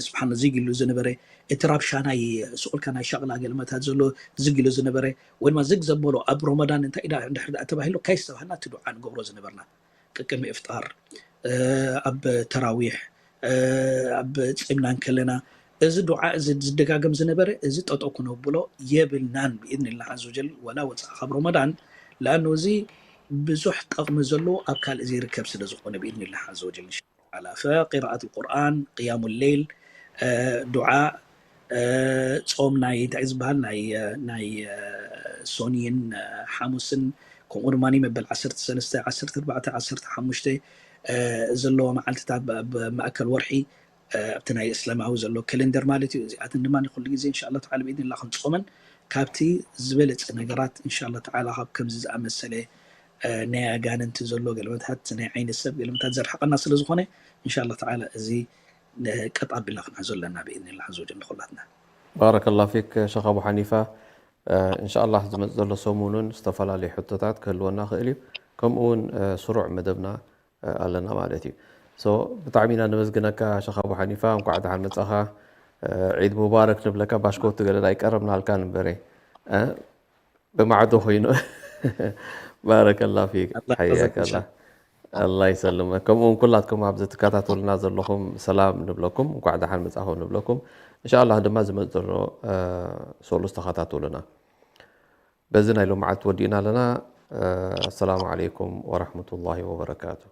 ስብሓን ዝግ ኢሉ ዝነበረ እቲ ራብሻ ናይ ስቁልካ ናይ ሻቕላ ገለመታት ዘሎ ዝግ ኢሉ ዝነበረ ወይ ድማ ዝግ ዘበሎ ኣብ ረመዳን እንታይ ዳ እንድሕር ዳ ተባሂሉ ከይስተባህልና እቲ ዱዓ ንገብሮ ዝነበርና ቅቅሚ እፍጣር ኣብ ተራዊሕ ኣብ ፂምና እንከለና እዚ ዱዓ እዚ ዝደጋገም ዝነበረ እዚ ጠጠው ክነብሎ የብልናን ብኢድን ላ ዘወጀል ወላ ወፃእ ካብ ረመዳን ለኣኑ እዚ ብዙሕ ጠቕሚ ዘለዎ ኣብ ካልእ ዘይርከብ ስለ ዝኾነ ብኢድን ላ ዘወጀል እንሻላ ፈቂራኣት ቁርኣን ቅያሙ ሌል ዱዓ ጾም ናይ እንታይ ዝበሃል ናይ ናይ ሶኒን ሓሙስን ከምኡ ድማ መበል ዓሰርተ ሰለስተ ዓሰርተ ኣርባዕተ ዓሰርተ ሓሙሽተ ዘለዎ መዓልትታት ኣብ ማእከል ወርሒ ኣብቲ ናይ እስላማዊ ዘሎ ከለንደር ማለት እዩ። እዚኣትን ድማ ኩሉ ግዜ እንሻላ ተዓላ ብኢድንላ ክንጾመን ካብቲ ዝበለፀ ነገራት እንሻላ ተዓላ ካብ ከምዚ ዝኣመሰለ ናይ ኣጋንንቲ ዘሎ ገለመታት ናይ ዓይኒ ሰብ ገለመታት ዘርሕቀና ስለ ዝኾነ እንሻላ ተዓላ እዚ ቀጥ ኣቢልና ክንሕዞ ኣለና ብኢድንላ ዘወጀል ንኩላትና። ባረከላ ፊክ ሸኽ ኣቡ ሓኒፋ። እንሻላ ዝመፅእ ዘሎ ሰሙን እውን ዝተፈላለዩ ሕቶታት ክህልወና ክእል እዩ። ከምኡ እውን ስሩዕ መደብና ኣለና ማለት እዩ። ብጣዕሚ ኢና ነመስግነካ ሸኽ ኣቡ ሓኒፋ፣ እንኳዕ ደሓን መፃኻ። ዒድ ሙባረክ ንብለካ። ባሽኮቲ ገለ ኣይቀረብናልካን እምበረ ብማዕዶ ኮይኑ። ባረከላ ፊክ ሓያከላ። ኣላ ይሰልመ። ከምኡ እውን ኩላትኩም ኣብዚ ትከታተሉና ዘለኹም ሰላም ንብለኩም፣ እንኳዕ ደሓን መጻኹም ንብለኩም። እንሻኣላህ ድማ ዝመጽእ ዘሎ ሰሉስ ተኸታተሉና። በዚ ናይ ሎምዓልቲ ወዲእና ኣለና። ኣሰላሙ ዓለይኩም ወራህመቱላሂ ወበረካቱ።